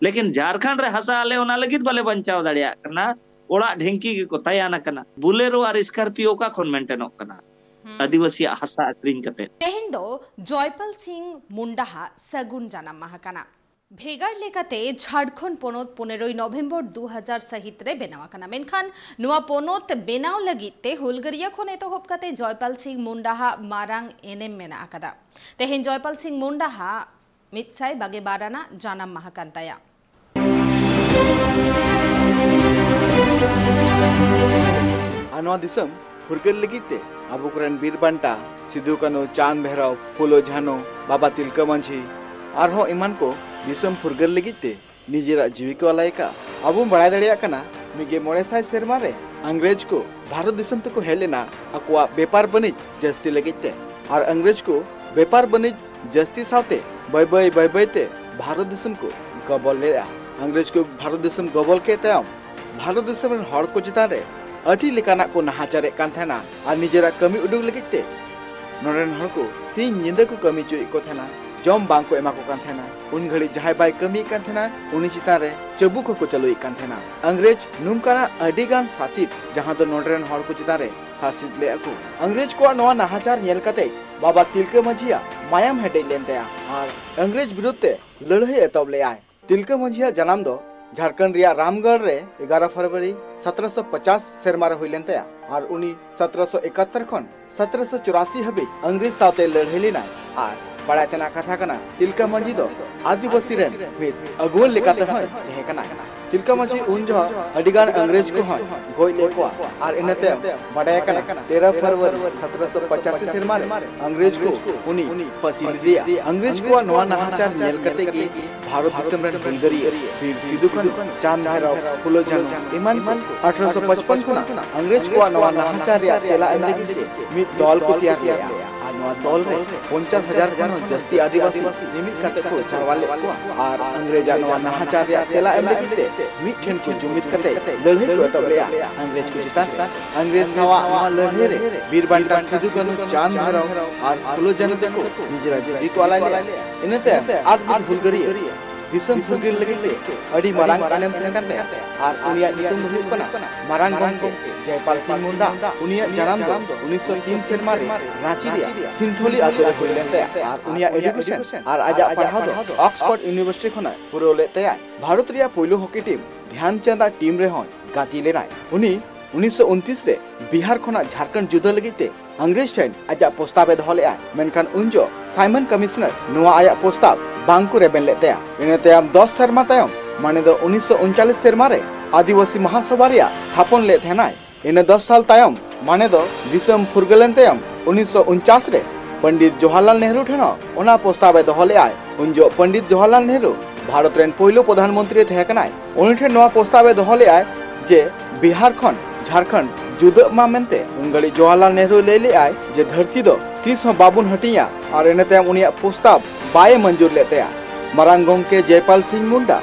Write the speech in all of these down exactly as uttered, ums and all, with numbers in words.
ᱞᱮᱠᱤᱱ ᱡᱷᱟᱲᱠᱷᱚᱸᱰ ᱨᱮ ᱦᱟᱥᱟ ᱟᱞᱮ ᱚᱱᱟ ᱞᱟᱹᱜᱤᱫ ᱵᱟᱞᱮ ᱵᱟᱧᱪᱟᱣ ᱫᱟᱲᱮᱭᱟᱜ ᱠᱟᱱᱟ, ᱚᱲᱟᱜ ᱰᱷᱤᱝᱠᱤ ᱜᱮᱠᱚ ᱛᱟᱭᱟᱱ ᱟᱠᱟᱱᱟ᱾ ᱵᱩᱞᱮᱨᱳ ᱟᱨ ᱥᱠᱚᱨᱯᱤᱭᱳ ᱚᱠᱟ ᱠᱷᱚᱱ ᱢᱮᱱᱴᱮᱱᱚᱜ ᱠᱟᱱᱟ? ᱦᱩᱸ᱾ ᱟᱹᱫᱤᱵᱟᱹᱥᱤᱭᱟᱜ ᱦᱟᱥᱟ ᱟᱹᱠᱷᱨᱤᱧ ᱠᱟᱛᱮ᱾ ᱛᱮᱦᱮᱧ ᱫᱚ ᱡᱚᱭᱯᱟᱞ ᱥᱤᱝ ᱢᱩᱱᱰᱟ ᱦᱟᱜ ᱥᱟᱹᱜᱩᱱ ᱡᱟᱱᱟᱢ ᱢᱟᱦᱟ ᱠᱟᱱᱟ᱾ ᱵᱷᱮᱜᱟᱨ ᱞᱮᱠᱟᱛᱮ ᱡᱷᱟᱲᱠᱷᱚᱸᱰ ᱯᱚᱱᱚᱛ ᱯᱚᱱᱮᱨᱚᱭ ᱱᱚᱵᱷᱮᱢᱵᱚᱨ ᱫᱩ ᱦᱟᱡᱟᱨ ᱥᱟᱹᱦᱤᱛ ᱨᱮ ᱵᱮᱱᱟᱣ ᱟᱠᱟᱱᱟ, ᱢᱮᱱᱠᱷᱟᱱ ᱱᱚᱣᱟ ᱯᱚᱱᱚᱛ ᱵᱮᱱᱟᱣ ᱞᱟᱹᱜᱤᱫ ᱛᱮ ᱦᱩᱞᱜᱟᱹᱨᱤᱭᱟᱹ ᱠᱷᱚᱱ ᱮᱛᱚᱦᱚᱵ ᱠᱟᱛᱮ ᱡᱚᱭᱯᱟᱞ ᱥᱤᱝ ᱢᱩᱱᱰᱟ ᱦᱟᱜ ᱢᱟᱨᱟᱝ ᱮᱱᱮᱢ ᱢᱮᱱᱟᱜ ᱟᱠᱟᱫᱟ᱾ ᱛᱮᱦᱮᱧ ᱡᱚᱭᱯᱟᱞ ᱥᱤᱝ ᱢᱩᱱᱰᱟ ᱦᱟᱜ ᱢᱤᱫ ᱥᱟᱭ ᱵᱟᱜᱮ ᱵᱟᱨ ᱟᱱᱟᱜ ᱡᱟᱱᱟᱢ ᱢᱟᱦᱟ ᱠᱟᱱ ᱛᱟᱭᱟ᱾ ᱟᱨ ᱱᱚᱣᱟ ᱫᱤᱥᱚᱢ ᱯᱷᱩᱨᱜᱟᱹᱞ ᱞᱟᱹᱜᱤᱫ ᱛᱮ ᱟᱵᱚ ᱠᱚᱨᱮᱱ ᱵᱤᱨ ᱵᱟᱱᱴᱟ ᱥᱤᱫᱩ, ᱠᱟᱹᱱᱦᱩ, ᱪᱟᱸᱫᱽ, ᱵᱷᱟᱭᱨᱚᱵᱽ, ᱯᱷᱩᱞᱳ, ᱡᱷᱟᱱᱳ, ᱵᱟᱵᱟ ᱛᱤᱞᱠᱟᱹ ᱢᱟᱹᱡᱷᱤ ᱟᱨᱦᱚᱸ ᱮᱢᱟᱱ ᱠᱚ ᱫᱤᱥᱚᱢ ᱯᱷᱩᱨᱜᱟᱹᱞ ᱞᱟᱹᱜᱤᱫ ᱛᱮ ᱱᱤᱡᱮᱨᱟᱜ ᱡᱤᱣᱤ ᱠᱚ ᱟᱞᱟᱭ ᱟᱠᱟᱫᱼᱟ᱾ ᱟᱵᱚ ᱵᱚᱱ ᱵᱟᱲᱟᱭ ᱫᱟᱲᱮᱭᱟᱜ ᱠᱟᱱᱟ, ᱢᱤᱫ ᱜᱮᱞ ᱢᱚᱬᱮ ᱥᱟᱭ ᱥᱮᱨᱢᱟ ᱨᱮ ᱤᱝᱨᱮᱡᱽ ᱠᱚ ᱵᱷᱟᱨᱚᱛ ᱫᱤᱥᱚᱢ ᱛᱮᱠᱚ ᱦᱮᱡ ᱞᱮᱱᱟ ᱟᱠᱚᱣᱟᱜ ᱵᱮᱯᱟᱨ ᱵᱟᱹᱱᱤᱡᱽ ᱡᱟᱹᱥᱛᱤ ᱞᱟᱹᱜᱤᱫ ᱛᱮ᱾ ᱟᱨ ᱤᱝᱨᱮᱡᱽ ᱠᱚ ᱵᱮᱯᱟᱨ ᱵᱟᱹᱱᱤᱡᱽ ᱡᱟᱹᱥᱛᱤ ᱥᱟᱶᱛᱮ ᱵᱟᱹᱭ ᱵᱟᱹᱭ, ᱵᱟᱹᱭ ᱵᱟᱹᱭ ᱛᱮ ᱵᱷᱟᱨᱚᱛ ᱫᱤᱥᱚᱢ ᱠᱚ ᱜᱚᱵᱚᱞ ᱞᱮᱫᱼᱟ᱾ ᱤᱝᱨᱮᱡᱽ ᱠᱚ ᱵᱷᱟᱨᱚᱛ ᱫᱤᱥᱚᱢ ᱜᱚᱵᱚᱞ ᱠᱮᱫ ᱛᱟᱭᱚᱢ, ᱵᱷᱟᱨᱚᱛ ᱫᱤᱥᱚᱢ ᱨᱮᱱ ᱦᱚᱲ ᱠᱚ ᱪᱮᱛᱟᱱ ᱨᱮ ᱟᱹᱰᱤ ᱞᱮᱠᱟᱱᱟᱜ ᱠᱚ ᱱᱟᱦᱟᱪᱟᱨᱮᱫ ᱠᱟᱱ ᱛᱟᱦᱮᱱᱟ᱾ ᱟᱨ ᱱᱤᱡᱮᱨᱟᱜ ᱠᱟᱹᱢᱤ ᱩᱰᱩᱠ ᱞᱟᱹᱜᱤᱫ ᱛᱮ ᱱᱚᱰᱮ ᱨᱮᱱ ᱦᱚᱲ ᱠᱚ ᱥᱤᱧ ᱧᱤᱫᱟᱹ ᱠᱚ ᱠᱟᱹᱢᱤ ᱦᱚᱪᱚᱭᱮᱫ ᱠᱚ ᱛᱟᱦᱮᱱᱟ, ᱡᱚᱢ ᱵᱟᱝ ᱠᱚ ᱮᱢᱟ ᱠᱚ ᱠᱟᱱ ᱛᱟᱦᱮᱱᱟ᱾ ᱩᱱ ᱜᱷᱟᱹᱲᱤᱡ ᱡᱟᱦᱟᱸᱭ ᱵᱟᱭ ᱠᱟᱹᱢᱤᱭᱮᱫ ᱠᱟᱱ ᱛᱟᱦᱮᱱᱟ, ᱩᱱᱤ ᱪᱮᱛᱟᱱ ᱨᱮ ᱪᱟᱹᱵᱩᱠ ᱦᱚᱸᱠᱚ ᱪᱟᱹᱞᱩᱭᱮᱫ ᱠᱟᱱ ᱛᱟᱦᱮᱱᱟ᱾ ᱤᱝᱨᱮᱡᱽ ᱱᱚᱝᱠᱟᱱᱟᱜ ᱟᱹᱰᱤ ᱜᱟᱱ ᱥᱟᱥᱤᱛ, ᱡᱟᱦᱟᱸ ᱫᱚ ᱱᱚᱰᱮ ᱨᱮᱱ ᱦᱚᱲ ᱠᱚ ᱪᱮᱛᱟᱱ ᱨᱮ ᱥᱟᱥᱤᱛ ᱞᱮᱫᱼᱟ ᱠᱚ᱾ ᱤᱝᱨᱮᱡᱽ ᱠᱚᱣᱟᱜ ᱱᱚᱣᱟ ᱱᱟᱦᱟᱪᱟᱨ ᱧᱮᱞ ᱠᱟᱛᱮ ᱵᱟᱵᱟ ᱛᱤᱞᱠᱟᱹ ᱢᱟᱹᱡᱷᱤᱭᱟᱜ ᱢᱟᱭᱟᱢ ᱦᱮᱰᱮᱡ ᱞᱮᱱ ᱛᱟᱭᱟ ᱟᱨ ᱤᱝᱨᱮᱡᱽ ᱵᱤᱨᱩᱫᱷ ᱛᱮ ᱞᱟᱹᱲᱦᱟᱹᱭ ᱮᱛᱚᱦᱚᱵ ᱞᱮᱫᱼᱟᱭ᱾ ᱛᱤᱞᱠᱟᱹ ᱢᱟᱹᱡᱷᱤᱭᱟᱜ ᱡᱟᱱᱟᱢ ᱫᱚ ᱡᱷᱟᱲᱠᱷᱚᱸᱰ ᱨᱮᱭᱟᱜ ᱨᱟᱢᱜᱚᱲ ᱨᱮ ᱮᱜᱟᱨᱚ ᱯᱷᱮᱵᱨᱩᱣᱟᱨᱤ ᱥᱚᱛᱨᱚᱥᱚ ᱯᱚᱪᱟᱥ ᱥᱮᱨᱢᱟ ᱨᱮ ᱦᱩᱭ ᱞᱮᱱ ᱛᱟᱭᱟ ᱟᱨ ᱩᱱᱤ ᱥᱚᱛᱨᱚᱥᱚ ᱮᱠᱟᱛᱛᱚᱨ ᱠᱷᱚᱱ ᱥᱚᱛᱨᱚᱥᱚ ᱪᱩᱨᱟᱥᱤ ᱦᱟᱹᱵᱤᱡ ᱤᱝᱨᱮᱡᱽ ᱥᱟᱶᱛᱮ ᱞᱟᱹᱲᱦᱟᱹᱭ ᱞᱮᱱᱟᱭ᱾ ᱟᱨ ᱵᱟᱲᱟᱭ ᱛᱮᱱᱟᱜ ᱠᱟᱛᱷᱟ ᱠᱟᱱᱟ, ᱛᱤᱞᱠᱟᱹ ᱢᱟᱹᱡᱷᱤ ᱫᱚ ᱟᱹᱫᱤᱵᱟᱹᱥᱤ ᱨᱮᱱ ᱢᱤᱫ ᱟᱹᱜᱩᱣᱟᱹᱱ ᱞᱮᱠᱟᱛᱮ ᱦᱚᱸᱭ ᱛᱟᱦᱮᱸ ᱠᱟᱱᱟ᱾ ᱛᱤᱞᱠᱟᱹ ᱢᱟᱹᱡᱷᱤ ᱩᱱ ᱡᱚᱦᱚᱜ ᱟᱹᱰᱤ ᱜᱟᱱ ᱤᱝᱨᱮᱡᱽ ᱠᱚᱦᱚᱸᱭ ᱜᱚᱡ ᱞᱮᱫ ᱠᱚᱣᱟ ᱟᱨ ᱤᱱᱟᱹ ᱛᱟᱭᱚᱢ ᱵᱟᱰᱟᱭ ᱟᱠᱟᱱᱟ, ᱛᱮᱨᱚ ᱯᱷᱮᱵᱨᱩᱣᱟᱨᱤ ᱥᱚᱛᱨᱚᱥᱚ ᱯᱚᱪᱟᱥᱤ ᱥᱮᱨᱢᱟ ᱨᱮ ᱤᱝᱨᱮᱡᱽ ᱠᱚ ᱩᱱᱤ ᱯᱷᱟᱹᱥᱤ ᱞᱮᱫᱮᱭᱟ᱾ ᱤᱝᱨᱮᱡᱽ ᱠᱚᱣᱟᱜ ᱱᱚᱣᱟ ᱱᱟᱦᱟᱪᱟᱨ ᱧᱮᱞ ᱠᱟᱛᱮ ᱜᱮ ᱵᱷᱟᱨᱚᱛ ᱫᱤᱥᱚᱢ ᱨᱮᱱ ᱦᱩᱞᱜᱟᱹᱨᱤᱭᱟᱹ ᱵᱤᱨ ᱥᱤᱫᱩ ᱠᱟᱹᱱᱦᱩ, ᱪᱟᱸᱫᱽ ᱵᱷᱟᱭᱨᱚ, ᱯᱷᱩᱞᱳ ᱡᱷᱟᱱᱳ ᱮᱢᱟᱱ ᱠᱚ ᱟᱴᱷᱨᱚᱥᱚ ᱯᱚᱪᱯᱚᱱ ᱠᱷᱚᱱᱟᱜ ᱤᱝᱨᱮᱡᱽ ᱠᱚᱣᱟᱜ ᱱᱚᱣᱟ ᱱᱟᱦᱟᱪᱟᱨ ᱨᱮᱭᱟᱜ ᱛᱮᱞᱟ ᱮᱢ ᱞᱟᱹᱜᱤᱫ ᱛᱮ ᱢᱤᱫ ᱫᱚᱞ ᱠᱚ ᱛᱮᱭᱟᱨ ᱞᱮᱫᱼᱟ᱾ ᱟᱨ ᱱᱚᱣᱟ ᱫᱚᱞ ᱨᱮ ᱯᱚᱧᱪᱟᱥ ᱦᱟᱡᱟᱨ ᱠᱷᱚᱱ ᱦᱚᱸ ᱡᱟᱹᱥᱛᱤ ᱟᱹᱫᱤᱵᱟᱹᱥᱤ ᱢᱤᱢᱤᱫ ᱠᱟᱛᱮ ᱠᱚ ᱡᱟᱨᱣᱟ ᱞᱮᱫ ᱠᱚᱣᱟ ᱟᱨ ᱤᱝᱨᱮᱡᱽ ᱟᱜ ᱱᱚᱣᱟ ᱱᱟᱦᱟᱪᱟᱨ ᱨᱮᱭᱟᱜ ᱛᱮᱞᱟ ᱮᱢ ᱞᱟᱹᱜᱤᱫ ᱛᱮ ᱢᱤᱫ ᱴᱷᱮᱱ ᱠᱚ ᱡᱩᱢᱤᱫ ᱠᱟᱛᱮ ᱞᱟᱹᱲᱦᱟᱹᱭ ᱠᱚ ᱮᱛᱚᱦᱚᱵ ᱞᱮᱫᱼᱟ ᱤᱝᱨᱮᱡᱽ ᱠᱚ ᱪᱮᱛᱟᱱ ᱨᱮ᱾ ᱤᱝᱨᱮᱡᱽ ᱥᱟᱶᱟᱜ ᱱᱚᱣᱟ ᱞᱟᱹᱲᱦᱟᱹᱭ ᱨᱮ ᱵᱤᱨ ᱵᱟᱱᱴᱟ ᱥᱤᱫᱩ ᱠᱟᱹᱱᱦᱩ, ᱪᱟᱸᱫᱽ ᱵᱷᱟᱭᱨᱚ ᱟᱨ ᱯᱷᱩᱞᱳ ᱡᱷᱟᱱᱳ ᱛᱟᱠᱚ ᱱᱤᱡᱮᱨᱟᱜ ᱡᱤᱣᱤ ᱠᱚ ᱟᱞᱟᱭ ᱞᱮᱫᱼᱟ᱾ ᱤᱱᱟᱹ ᱛᱟᱭᱚᱢ ᱟᱴ ᱜᱚᱴ ᱦᱩᱞᱜᱟᱹᱨᱤᱭᱟᱹ ᱫᱤᱥᱚᱢ ᱯᱷᱩᱨᱜᱟᱹᱞ ᱞᱟᱹᱜᱤᱫ ᱛᱮ ᱟᱹᱰᱤ ᱢᱟᱨᱟᱝ ᱮᱱᱮᱢ ᱛᱟᱦᱮᱸ ᱠᱟᱱ ᱛᱟᱭᱟ ᱟᱨ ᱩᱱᱤᱭᱟᱜ ᱧᱩᱛᱩᱢ ᱫᱚ ᱦᱩᱭᱩᱜ ᱠᱟᱱᱟ ᱢᱟᱨᱟᱝ ᱜᱚᱢᱠᱮ ᱡᱚᱭᱯᱟᱞ ᱥᱤᱝ ᱢᱩᱱᱰᱟ᱾ ᱩᱱᱤᱭᱟᱜ ᱡᱟᱱᱟᱢ ᱫᱚ ᱩᱱᱤᱥᱥᱚ ᱛᱤᱱ ᱥᱮᱨᱢᱟ ᱨᱮ ᱨᱟᱸᱪᱤ ᱨᱮᱭᱟᱜ ᱥᱤᱱᱛᱷᱚᱞᱤ ᱟᱛᱳ ᱨᱮ ᱦᱩᱭ ᱞᱮᱱ ᱛᱟᱭᱟ ᱟᱨ ᱩᱱᱤᱭᱟᱜ ᱮᱰᱩᱠᱮᱥᱚᱱ ᱟᱨ ᱟᱡᱟᱜ ᱯᱟᱲᱦᱟᱣ ᱫᱚ ᱚᱠᱥᱯᱷᱳᱨᱰ ᱤᱭᱩᱱᱤᱵᱷᱟᱨᱥᱤᱴᱤ ᱠᱷᱚᱱᱟᱜ ᱯᱩᱨᱟᱹᱣ ᱞᱮᱫ ᱛᱟᱭᱟᱭ᱾ ᱵᱷᱟᱨᱚᱛ ᱨᱮᱭᱟᱜ ᱯᱳᱭᱞᱳ ᱦᱚᱠᱤ ᱴᱤᱢ ᱫᱷᱮᱭᱟᱱ ᱪᱟᱸᱫᱽ ᱟᱜ ᱴᱤᱢ ᱨᱮᱦᱚᱸᱭ ᱜᱟᱛᱮ ᱞᱮᱱᱟᱭ᱾ ᱩᱱᱤ ᱩᱱᱤᱥᱥᱚ ᱩᱱᱛᱨᱤᱥ ᱨᱮ ᱵᱤᱦᱟᱨ ᱠᱷᱚᱱᱟᱜ ᱡᱷᱟᱲᱠᱷᱚᱸᱰ ᱡᱩᱫᱟᱹ ᱞᱟᱹᱜᱤᱫ ᱛᱮ ᱤᱝᱨᱮᱡᱽ ᱴᱷᱮᱱ ᱟᱡᱟᱜ ᱯᱨᱚᱥᱛᱟᱵ ᱮ ᱫᱚᱦᱚ ᱞᱮᱫᱼᱟ, ᱢᱮᱱᱠᱷᱟᱱ ᱩᱱ ᱡᱚᱦᱚᱜ ᱥᱟᱭᱢᱚᱱ ᱠᱚᱢᱤᱥᱚᱱᱟᱨ ᱱᱚᱣᱟ ᱟᱭᱟᱜ ᱯᱨᱚᱥᱛᱟᱵ ᱵᱟᱝ ᱠᱚ ᱨᱮᱵᱮᱱ ᱞᱮᱫ ᱛᱟᱭᱟ᱾ ᱤᱱᱟᱹ ᱛᱟᱭᱚᱢ ᱫᱚᱥ ᱥᱮᱨᱢᱟ ᱛᱟᱭᱚᱢ, ᱢᱟᱱᱮ ᱫᱚ ᱩᱱᱤᱥᱥᱚ ᱩᱱᱪᱟᱞᱤᱥ ᱥᱮᱨᱢᱟ ᱨᱮ ᱟᱹᱫᱤᱵᱟᱹᱥᱤ ᱢᱟᱦᱟᱥᱚᱵᱷᱟ ᱨᱮᱭᱟᱜ ᱛᱷᱟᱯᱚᱱ ᱞᱮᱫ ᱛᱟᱦᱮᱱᱟᱭ᱾ ᱤᱱᱟᱹ ᱫᱚᱥ ᱥᱟᱞ ᱛᱟᱭᱚᱢ, ᱢᱟᱱᱮ ᱫᱚ ᱫᱤᱥᱚᱢ ᱯᱷᱩᱨᱜᱟᱹᱞᱮᱱ ᱛᱟᱭᱚᱢ, ᱩᱱᱤᱥᱥᱚ ᱩᱱᱪᱟᱥ ᱨᱮ ᱯᱚᱱᱰᱤᱛ ᱡᱚᱣᱟᱦᱚᱨᱞᱟᱞ ᱱᱮᱦᱨᱩ ᱴᱷᱮᱱ ᱦᱚᱸ ᱚᱱᱟ ᱯᱨᱚᱥᱛᱟᱵ ᱮ ᱫᱚᱦᱚ ᱞᱮᱫᱼᱟᱭ᱾ ᱩᱱ ᱡᱚᱦᱚᱜ ᱯᱚᱱᱰᱤᱛ ᱡᱚᱣᱟᱦᱚᱨᱞᱟᱞ ᱱᱮᱦᱨᱩ ᱵᱷᱟᱨᱚᱛ ᱨᱮᱱ ᱯᱳᱭᱞᱳ ᱯᱨᱚᱫᱷᱟᱱ ᱢᱚᱱᱛᱨᱤ ᱛᱟᱦᱮᱸ ᱠᱟᱱᱟᱭ᱾ ᱩᱱᱤ ᱴᱷᱮᱱ ᱱᱚᱣᱟ ᱯᱨᱚᱥᱛᱟᱵ ᱮ ᱫᱚᱦᱚ ᱞᱮᱫᱼᱟᱭ ᱡᱮ ᱵᱤᱦᱟᱨ ᱠᱷᱚᱱ ᱡᱷᱟᱲᱠᱷᱚᱸᱰ ᱡᱩᱫᱟᱹᱜ ᱢᱟ ᱢᱮᱱᱛᱮ᱾ ᱩᱱ ᱜᱷᱟᱹᱲᱤᱡ ᱡᱚᱣᱟᱦᱚᱨᱞᱟᱞ ᱱᱮᱦᱨᱩᱭ ᱞᱟᱹᱭ ᱞᱮᱫᱼᱟᱭ ᱡᱮ ᱫᱷᱟᱹᱨᱛᱤ ᱫᱚ ᱛᱤᱥ ᱦᱚᱸ ᱵᱟᱵᱚᱱ ᱦᱟᱹᱴᱤᱧᱟ, ᱟᱨ ᱤᱱᱟᱹ ᱛᱟᱭᱚᱢ ᱩᱱᱤᱭᱟᱜ ᱯᱨᱚᱥᱛᱟᱵ ᱵᱟᱭ ᱢᱚᱧᱡᱩᱨ ᱞᱮᱫ ᱛᱟᱭᱟ᱾ ᱢᱟᱨᱟᱝ ᱜᱚᱢᱠᱮ ᱡᱚᱭᱯᱟᱞ ᱥᱤᱝ ᱢᱩᱱᱰᱟ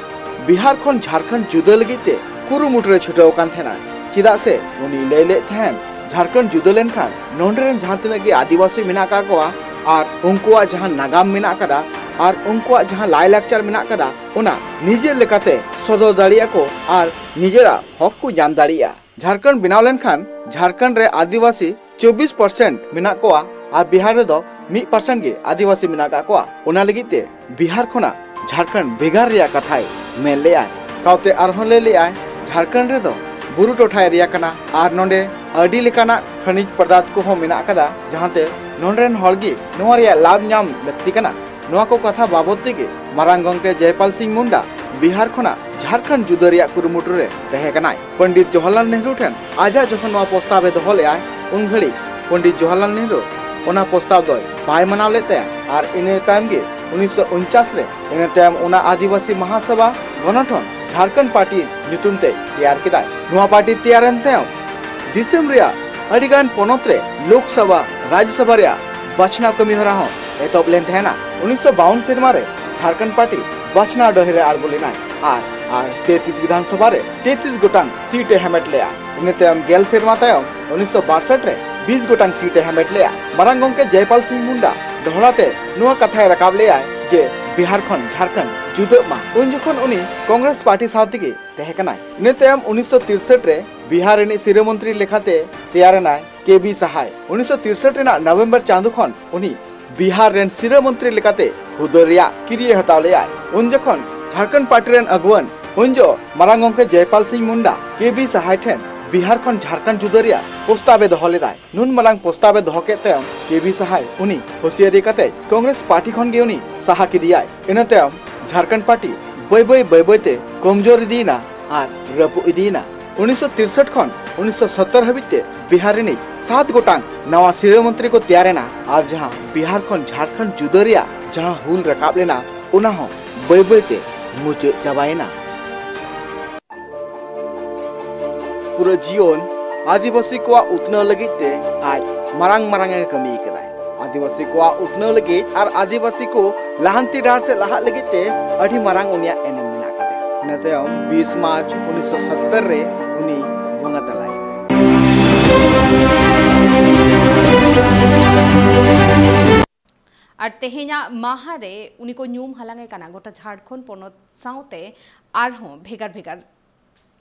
ᱵᱤᱦᱟᱨ ᱠᱷᱚᱱ ᱡᱷᱟᱲᱠᱷᱚᱸᱰ ᱡᱩᱫᱟᱹ ᱞᱟᱹᱜᱤᱫ ᱛᱮ ᱠᱩᱨᱩᱢᱩᱴᱩ ᱨᱮ ᱪᱷᱩᱴᱟᱹᱣ ᱟᱠᱟᱱ ᱛᱟᱦᱮᱱᱟ, ᱪᱮᱫᱟᱜ ᱥᱮ ᱩᱱᱤ ᱞᱟᱹᱭ ᱞᱮᱫ ᱛᱟᱦᱮᱱ, ᱡᱷᱟᱲᱠᱷᱚᱸᱰ ᱡᱩᱫᱟᱹ ᱞᱮᱱᱠᱷᱟᱱ ᱱᱚᱰᱮ ᱨᱮᱱ ᱡᱟᱦᱟᱸ ᱛᱤᱱᱟᱹᱜ ᱜᱮ ᱟᱹᱫᱤᱵᱟᱹᱥᱤ ᱢᱮᱱᱟᱜ ᱟᱠᱟᱫ ᱠᱚᱣᱟ ᱟᱨ ᱩᱱᱠᱩᱣᱟᱜ ᱡᱟᱦᱟᱸ ᱱᱟᱜᱟᱢ ᱢᱮᱱᱟᱜ ᱟᱠᱟᱫᱟ ᱟᱨ ᱩᱱᱠᱩᱣᱟᱜ ᱡᱟᱦᱟᱸ ᱞᱟᱭᱞᱟᱠᱪᱟᱨ ᱢᱮᱱᱟᱜ ᱟᱠᱟᱫᱟ, ᱚᱱᱟ ᱱᱤᱡᱮᱨ ᱞᱮᱠᱟᱛᱮ ᱥᱚᱫᱚᱨ ᱫᱟᱲᱮᱭᱟᱜᱼᱟ ᱠᱚ ᱟᱨ ᱱᱤᱡᱮᱨᱟᱜ ᱦᱚᱠ ᱠᱚ ᱧᱟᱢ ᱫᱟᱲᱮᱭᱟᱜᱼᱟ᱾ ᱡᱷᱟᱲᱠᱷᱚᱸᱰ ᱵᱮᱱᱟᱣ ᱞᱮᱱᱠᱷᱟᱱ ᱡᱷᱟᱲᱠᱷᱚᱸᱰ ᱨᱮ ᱟᱹᱫᱤᱵᱟᱹᱥᱤ ᱪᱚᱵᱵᱤᱥ ᱯᱟᱨᱥᱮᱱᱴ ᱢᱮᱱᱟᱜ ᱠᱚᱣᱟ ᱟᱨ ᱵᱤᱦᱟᱨ ᱨᱮᱫᱚ ᱢᱤᱫ ᱯᱟᱨᱥᱮᱱᱴ ᱜᱮ ᱟᱹᱫᱤᱵᱟᱹᱥᱤ ᱢᱮᱱᱟᱜ ᱟᱠᱟᱫ ᱠᱚᱣᱟ᱾ ᱚᱱᱟ ᱞᱟᱹᱜᱤᱫ ᱛᱮ ᱵᱤᱦᱟᱨ ᱠᱷᱚᱱᱟᱜ ᱡᱷᱟᱲᱠᱷᱚᱸᱰ ᱵᱷᱮᱜᱟᱨ ᱨᱮᱭᱟᱜ ᱠᱟᱛᱷᱟᱭ ᱢᱮᱱ ᱞᱮᱫᱼᱟᱭ᱾ ᱥᱟᱶᱛᱮ ᱟᱨᱦᱚᱸ ᱞᱟᱹᱭ ᱞᱮᱫᱼᱟᱭ, ᱡᱷᱟᱲᱠᱷᱚᱸᱰ ᱨᱮᱫᱚ ᱵᱩᱨᱩ ᱴᱚᱴᱷᱟ ᱮᱨᱤᱭᱟ ᱠᱟᱱᱟ ᱟᱨ ᱱᱚᱰᱮ ᱟᱹᱰᱤ ᱞᱮᱠᱟᱱᱟᱜ ᱠᱷᱟᱱᱤᱡᱽ ᱯᱚᱫᱟᱨᱛᱷ ᱠᱚᱦᱚᱸ ᱢᱮᱱᱟᱜ ᱟᱠᱟᱫᱟ, ᱡᱟᱦᱟᱸᱛᱮ ᱱᱚᱰᱮ ᱨᱮᱱ ᱦᱚᱲ ᱜᱮ ᱱᱚᱣᱟ ᱨᱮᱭᱟᱜ ᱞᱟᱵᱷ ᱧᱟᱢ ᱞᱟᱹᱠᱛᱤ ᱠᱟᱱᱟ᱾ ᱱᱚᱣᱟ ᱠᱚ ᱠᱟᱛᱷᱟ ᱵᱟᱵᱚᱫ ᱛᱮᱜᱮ ᱢᱟᱨᱟᱝ ᱜᱚᱢᱠᱮ ᱡᱚᱭᱯᱟᱞ ᱥᱤᱝ ᱢᱩᱱᱰᱟ ᱵᱤᱦᱟᱨ ᱠᱷᱚᱱᱟᱜ ᱡᱷᱟᱲᱠᱷᱚᱸᱰ ᱡᱩᱫᱟᱹ ᱨᱮᱭᱟᱜ ᱠᱩᱨᱩᱢᱩᱴᱩ ᱨᱮ ᱛᱟᱦᱮᱸ ᱠᱟᱱᱟᱭ᱾ ᱯᱚᱱᱰᱤᱛ ᱡᱚᱣᱟᱦᱚᱨᱞᱟᱞ ᱱᱮᱦᱨᱩ ᱴᱷᱮᱱ ᱟᱡᱟᱜ ᱡᱚᱠᱷᱚᱱ ᱱᱚᱣᱟ ᱯᱨᱚᱥᱛᱟᱵ ᱮ ᱫᱚᱦᱚ ᱞᱮᱫᱼᱟ, ᱩᱱ ᱜᱷᱟᱹᱲᱤᱡ ᱯᱚᱱᱰᱤᱛ ᱡᱚᱣᱟᱦᱚᱨᱞᱟᱞ ᱱᱮᱦᱨᱩ ᱚᱱᱟ ᱯᱨᱚᱥᱛᱟᱵ ᱫᱚᱭ ᱵᱟᱭ ᱢᱟᱱᱟᱣ ᱞᱮᱫ ᱛᱟᱭᱟ᱾ ᱟᱨ ᱤᱱᱟᱹ ᱛᱟᱭᱚᱢ ᱜᱮ ᱩᱱᱤᱥᱥᱚ ᱩᱱᱪᱟᱥ ᱨᱮ, ᱤᱱᱟᱹ ᱛᱟᱭᱚᱢ ᱚᱱᱟ ᱟᱹᱫᱤᱵᱟᱹᱥᱤ ᱢᱟᱦᱟᱥᱚᱵᱷᱟ ᱜᱚᱱᱚᱴᱷᱚᱱ ᱡᱷᱟᱲᱠᱷᱚᱸᱰ ᱯᱟᱨᱴᱤ ᱧᱩᱛᱩᱢ ᱛᱮ ᱛᱮᱭᱟᱨ ᱠᱮᱫᱟᱭ᱾ ᱱᱚᱣᱟ ᱯᱟᱨᱴᱤ ᱛᱮᱭᱟᱨᱮᱱ ᱛᱟᱭᱚᱢ ᱫᱤᱥᱚᱢ ᱨᱮᱭᱟᱜ ᱟᱹᱰᱤᱜᱟᱱ ᱯᱚᱱᱚᱛ ᱨᱮ ᱞᱳᱠᱥᱚᱵᱷᱟ, ᱨᱟᱡᱽᱡᱚᱥᱚᱵᱷᱟ ᱨᱮᱭᱟᱜ ᱵᱟᱪᱷᱱᱟᱣ ᱠᱟᱹᱢᱤ ᱦᱚᱨᱟ ᱦᱚᱸ ᱮᱛᱚᱦᱚᱵ ᱞᱮᱱ ᱛᱟᱦᱮᱱᱟ᱾ ᱩᱱᱤᱥᱥᱚ ᱵᱟᱣᱩᱱ ᱥᱮᱨᱢᱟ ᱨᱮ ᱡᱷᱟᱲᱠᱷᱚᱸᱰ ᱯᱟᱨᱴᱤ ᱵᱟᱪᱷᱱᱟᱣ ᱰᱟᱹᱦᱤ ᱨᱮ ᱟᱬᱜᱚ ᱞᱮᱱᱟᱭ ᱟᱨ, ᱟᱨ ᱛᱮᱛᱨᱤᱥ ᱵᱤᱫᱷᱟᱱ ᱥᱚᱵᱷᱟ ᱨᱮ ᱛᱮᱛᱨᱤᱥ ᱜᱚᱴᱟᱝ ᱥᱤᱴ ᱮ ᱦᱟᱢᱮᱴ ᱞᱮᱫᱼᱟ᱾ ᱤᱱᱟᱹ ᱛᱟᱭᱚᱢ ᱜᱮᱞ ᱥᱮᱨᱢᱟ ᱛᱟᱭᱚᱢ ᱩᱱᱤᱥᱥᱚ ᱵᱟᱥᱴ ᱨᱮ ᱵᱤᱥ ᱜᱚᱴᱟᱝ ᱥᱤᱴ ᱮ ᱦᱟᱢᱮᱴ ᱞᱮᱫᱼᱟ᱾ ᱢᱟᱨᱟᱝ ᱜᱚᱢᱠᱮ ᱡᱚᱭᱯᱟᱞ ᱥᱤᱝ ᱢᱩᱱᱰᱟ ᱫᱚᱦᱲᱟ ᱛᱮ ᱱᱚᱣᱟ ᱠᱟᱛᱷᱟᱭ ᱨᱟᱠᱟᱵ ᱞᱮᱫᱼᱟ ᱡᱮ ᱵᱤᱦᱟᱨ ᱠᱷᱚᱱ ᱡᱷᱟᱲᱠᱷᱚᱸᱰ ᱪᱩᱫᱟᱹᱜ ᱢᱟ, ᱩᱱ ᱡᱚᱠᱷᱚᱱ ᱩᱱᱤ ᱠᱚᱝᱜᱨᱮᱥ ᱯᱟᱨᱴᱤ ᱥᱟᱶ ᱛᱮᱜᱮ ᱛᱟᱦᱮᱸ ᱠᱟᱱᱟᱭ᱾ ᱤᱱᱟᱹ ᱛᱟᱭᱚᱢ ᱩᱱᱤᱥᱥᱚ ᱛᱤᱨᱥᱟᱹᱴ ᱨᱮ ᱵᱤᱦᱟᱨ ᱨᱤᱱᱤᱡ ᱥᱤᱨᱟᱹ ᱢᱚᱱᱛᱨᱤ ᱞᱮᱠᱟᱛᱮ ᱛᱮᱭᱟᱨ ᱮᱱᱟᱭ ᱠᱮ ᱵᱤ ᱥᱟᱦᱟᱭ᱾ ᱩᱱᱤᱥᱥᱚ ᱛᱤᱨᱥᱟᱹᱴ ᱨᱮᱱᱟᱜ ᱱᱚᱵᱷᱮᱢᱵᱚᱨ ᱪᱟᱸᱫᱚ ᱠᱷᱚᱱ ᱩᱱᱤ ᱵᱤᱦᱟᱨ ᱨᱮᱱ ᱥᱤᱨᱟᱹ ᱢᱚᱱᱛᱨᱤ ᱞᱮᱠᱟᱛᱮ ᱦᱩᱫᱟᱹ ᱨᱮᱭᱟᱜ ᱠᱤᱨᱤᱭᱟᱹ ᱦᱟᱛᱟᱣ ᱞᱮᱫᱟᱭ᱾ ᱩᱱ ᱡᱚᱠᱷᱚᱱ ᱡᱷᱟᱲᱠᱷᱚᱸᱰ ᱯᱟᱨᱴᱤ ᱨᱮᱱ ᱟᱹᱜᱩᱣᱟᱹᱱ ᱩᱱ ᱡᱚ ᱢᱟᱨᱟᱝ ᱜᱚᱢᱠᱮ ᱡᱚᱭᱯᱟᱞ ᱥᱤᱝ ᱢᱩᱱᱰᱟ ᱠᱮ ᱵᱤ ᱥᱟᱦᱟᱭ ᱴᱷᱮᱱ ᱵᱤᱦᱟᱨ ᱠᱷᱚᱱ ᱡᱷᱟᱲᱠᱷᱚᱸᱰ ᱡᱩᱫᱟᱹ ᱨᱮᱭᱟᱜ ᱯᱨᱚᱥᱛᱟᱵ ᱮ ᱫᱚᱦᱚ ᱞᱮᱫᱟᱭ᱾ ᱱᱩᱱ ᱢᱟᱨᱟᱝ ᱯᱨᱚᱥᱛᱟᱵ ᱮ ᱫᱚᱦᱚ ᱠᱮᱫ ᱛᱟᱭᱚᱢ ᱠᱮ ᱵᱤ ᱥᱟᱦᱟᱭ ᱩᱱᱤ ᱦᱩᱥᱤᱭᱟᱹᱨᱤ ᱠᱟᱛᱮ ᱠᱚᱝᱜᱨᱮᱥ ᱯᱟᱨᱴᱤ ᱠᱷᱚᱱ ᱜᱮ ᱩᱱᱤ ᱥᱟᱦᱟ ᱠᱮᱫᱮᱭᱟᱭ᱾ ᱤᱱᱟᱹ ᱛᱟᱭᱚᱢ ᱡᱷᱟᱲᱠᱷᱚᱸᱰ ᱯᱟᱨᱴᱤ ᱵᱟᱹᱭ ᱵᱟᱹᱭ ᱵᱟᱹᱭ ᱵᱟᱹᱭ ᱛᱮ ᱠᱚᱢᱡᱳᱨ ᱤᱫᱤᱭᱮᱱᱟ ᱟᱨ ᱨᱟᱹᱯᱩᱫ ᱤᱫᱤᱭᱮᱱᱟ᱾ ᱩᱱᱤᱥᱥᱚ ᱛᱤᱨᱥᱟᱴ ᱠᱷᱚᱱ ᱩᱱᱤᱥᱥᱚ ᱥᱚᱛᱛᱚᱨ ᱦᱟᱹᱵᱤᱡ ᱛᱮ ᱵᱤᱦᱟᱨ ᱨᱤᱱᱤᱡ ᱥᱟᱛ ᱜᱚᱴᱟᱝ ᱱᱟᱣᱟ ᱥᱤᱨᱟᱹ ᱢᱚᱱᱛᱨᱤ ᱠᱚ ᱛᱮᱭᱟᱨ ᱮᱱᱟ ᱟᱨ ᱡᱟᱦᱟᱸ ᱵᱤᱦᱟᱨ ᱠᱷᱚᱱ ᱡᱷᱟᱲᱠᱷᱚᱸᱰ ᱡᱩᱫᱟᱹ ᱨᱮᱭᱟᱜ ᱡᱟᱦᱟᱸ ᱦᱩᱞ ᱨᱟᱠᱟᱵ ᱞᱮᱱᱟ, ᱚᱱᱟ ᱦᱚᱸ ᱵᱟᱹᱭ ᱵᱟᱹᱭ ᱛᱮ ᱢᱩᱪᱟᱹᱫ ᱪᱟᱵᱟᱭᱮᱱᱟ᱾ ᱯᱩᱨᱟᱹ ᱡᱤᱭᱚᱱ ᱟᱹᱫᱤᱵᱟᱹᱥᱤ ᱠᱚᱣᱟᱜ ᱩᱛᱱᱟᱹᱣ ᱞᱟᱹᱜᱤᱫ ᱛᱮ ᱟᱡ ᱢᱟᱨᱟᱝ ᱢᱟᱨᱟᱝ ᱮ ᱠᱟᱹᱢᱤ ᱟᱠᱟᱫᱟᱭ᱾ ᱟᱹᱫᱤᱵᱟᱹᱥᱤ ᱠᱚᱣᱟᱜ ᱩᱛᱱᱟᱹᱣ ᱞᱟᱹᱜᱤᱫ ᱟᱨ ᱟᱹᱫᱤᱵᱟᱹᱥᱤ ᱠᱚ ᱞᱟᱦᱟᱱᱛᱤ ᱰᱟᱦᱟᱨ ᱥᱮᱫ ᱞᱟᱦᱟᱜ ᱞᱟᱹᱜᱤᱫ ᱛᱮ ᱟᱹᱰᱤ ᱢᱟᱨᱟᱝ ᱩᱱᱤᱭᱟᱜ ᱮᱱᱮᱢ ᱢᱮᱱᱟᱜ ᱟᱠᱟᱫᱟ᱾ ᱤᱱᱟᱹ ᱛᱟᱭᱚᱢ ᱵᱤᱥ ᱢᱟᱨᱪ ᱩᱱᱤᱥᱥᱚ ᱥᱚᱛᱛᱚᱨ ᱨᱮ ᱩᱱᱤ ᱵᱚᱸᱜᱟ ᱛᱟᱞᱟᱭᱮᱱᱟ᱾ ᱟᱨ ᱛᱮᱦᱮᱧᱟᱜ ᱢᱟᱦᱟ ᱨᱮ ᱩᱱᱤ ᱠᱚ ᱧᱩᱢ ᱦᱟᱞᱟᱝ ᱮ ᱠᱟᱱᱟ ᱜᱚᱴᱟ ᱡᱷᱟᱲᱠᱷᱚᱸᱰ ᱯᱚᱱᱚᱛ ᱥᱟᱶᱛᱮ ᱟᱨᱦᱚᱸ ᱵᱷᱮᱜᱟᱨ ᱵᱷᱮᱜᱟᱨ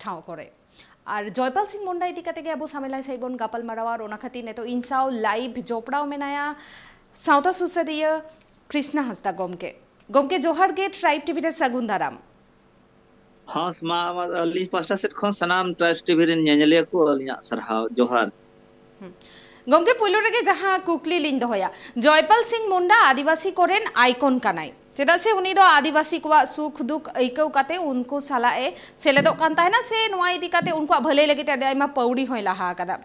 ᱴᱷᱟᱶ ᱠᱚᱨᱮ᱾ ᱟᱨ ᱡᱚᱭᱯᱟᱞ ᱥᱤᱝ ᱢᱩᱱᱰᱟ ᱤᱫᱤ ᱠᱟᱛᱮ ᱜᱮ ᱟᱵᱚ ᱥᱟᱢᱮᱞᱟᱭ ᱥᱟᱺᱦᱤᱡ ᱵᱚᱱ ᱜᱟᱯᱟᱞ ᱢᱟᱨᱟᱣᱟ, ᱟᱨ ᱚᱱᱟ ᱠᱷᱟᱹᱛᱤᱨ ᱱᱤᱛᱚᱜ ᱤᱧ ᱥᱟᱶ ᱞᱟᱭᱤᱵᱷ ᱡᱚᱯᱲᱟᱣ ᱢᱮᱱᱟᱭᱟ ᱥᱟᱶᱛᱟ ᱥᱩᱥᱟᱹᱨᱤᱭᱟᱹ ᱠᱨᱤᱥᱱᱟ ᱦᱟᱸᱥᱫᱟ ᱜᱚᱢᱠᱮ᱾ ᱜᱚᱢᱠᱮ, ᱡᱚᱦᱟᱨ ᱜᱮ ᱴᱨᱟᱭᱤᱵᱽ ᱴᱤᱵᱷᱤ ᱨᱮ ᱥᱟᱹᱜᱩᱱ ᱫᱟᱨᱟᱢ᱾ ᱦᱚᱸ, ᱢᱟ, ᱢᱟ, ᱟᱹᱞᱤᱧ ᱯᱟᱥᱴᱟ ᱥᱮᱫ ᱠᱷᱚᱱ ᱥᱟᱱᱟᱢ ᱴᱨᱟᱭᱤᱵᱽᱥ ᱴᱤᱵᱷᱤ ᱨᱮᱱ ᱧᱮᱧᱮᱞᱤᱭᱟᱹ ᱠᱚ ᱟᱹᱞᱤᱧᱟᱜ ᱥᱟᱨᱦᱟᱣ, ᱡᱚᱦᱟᱨ᱾ ᱦᱩᱸ᱾ ᱜᱚᱢᱠᱮ, ᱯᱳᱭᱞᱳ ᱨᱮᱜᱮ ᱡᱟᱦᱟᱸ ᱠᱩᱠᱞᱤ ᱞᱤᱧ ᱫᱚᱦᱚᱭᱟ, ᱡᱚᱭᱯᱟᱞ ᱥᱤᱝ ᱢᱩᱱᱰᱟ ᱟᱹᱫᱤᱵᱟᱹᱥᱤ ᱠᱚᱨᱮᱱ ᱟᱭᱠᱚᱱ ᱠᱟᱱᱟᱭ, ᱪᱮᱫᱟᱜ ᱥᱮ ᱩᱱᱤ ᱫᱚ ᱟᱹᱫᱤᱵᱟᱹᱥᱤ ᱠᱚᱣᱟᱜ ᱥᱩᱠ ᱫᱩᱠ ᱟᱹᱭᱠᱟᱹᱣ ᱠᱟᱛᱮ ᱩᱱᱠᱩ ᱥᱟᱞᱟᱜ ᱮ ᱥᱮᱞᱮᱫᱚᱜ ᱠᱟᱱ ᱛᱟᱦᱮᱱᱟ, ᱥᱮ ᱱᱚᱣᱟ ᱤᱫᱤ ᱠᱟᱛᱮ ᱩᱱᱠᱩᱣᱟᱜ ᱵᱷᱟᱹᱞᱟᱹᱭ ᱞᱟᱹᱜᱤᱫ ᱛᱮ ᱟᱹᱰᱤ ᱟᱭᱢᱟ ᱯᱟᱹᱣᱲᱤ ᱦᱚᱸᱭ ᱞᱟᱦᱟ ᱟᱠᱟᱫᱟ᱾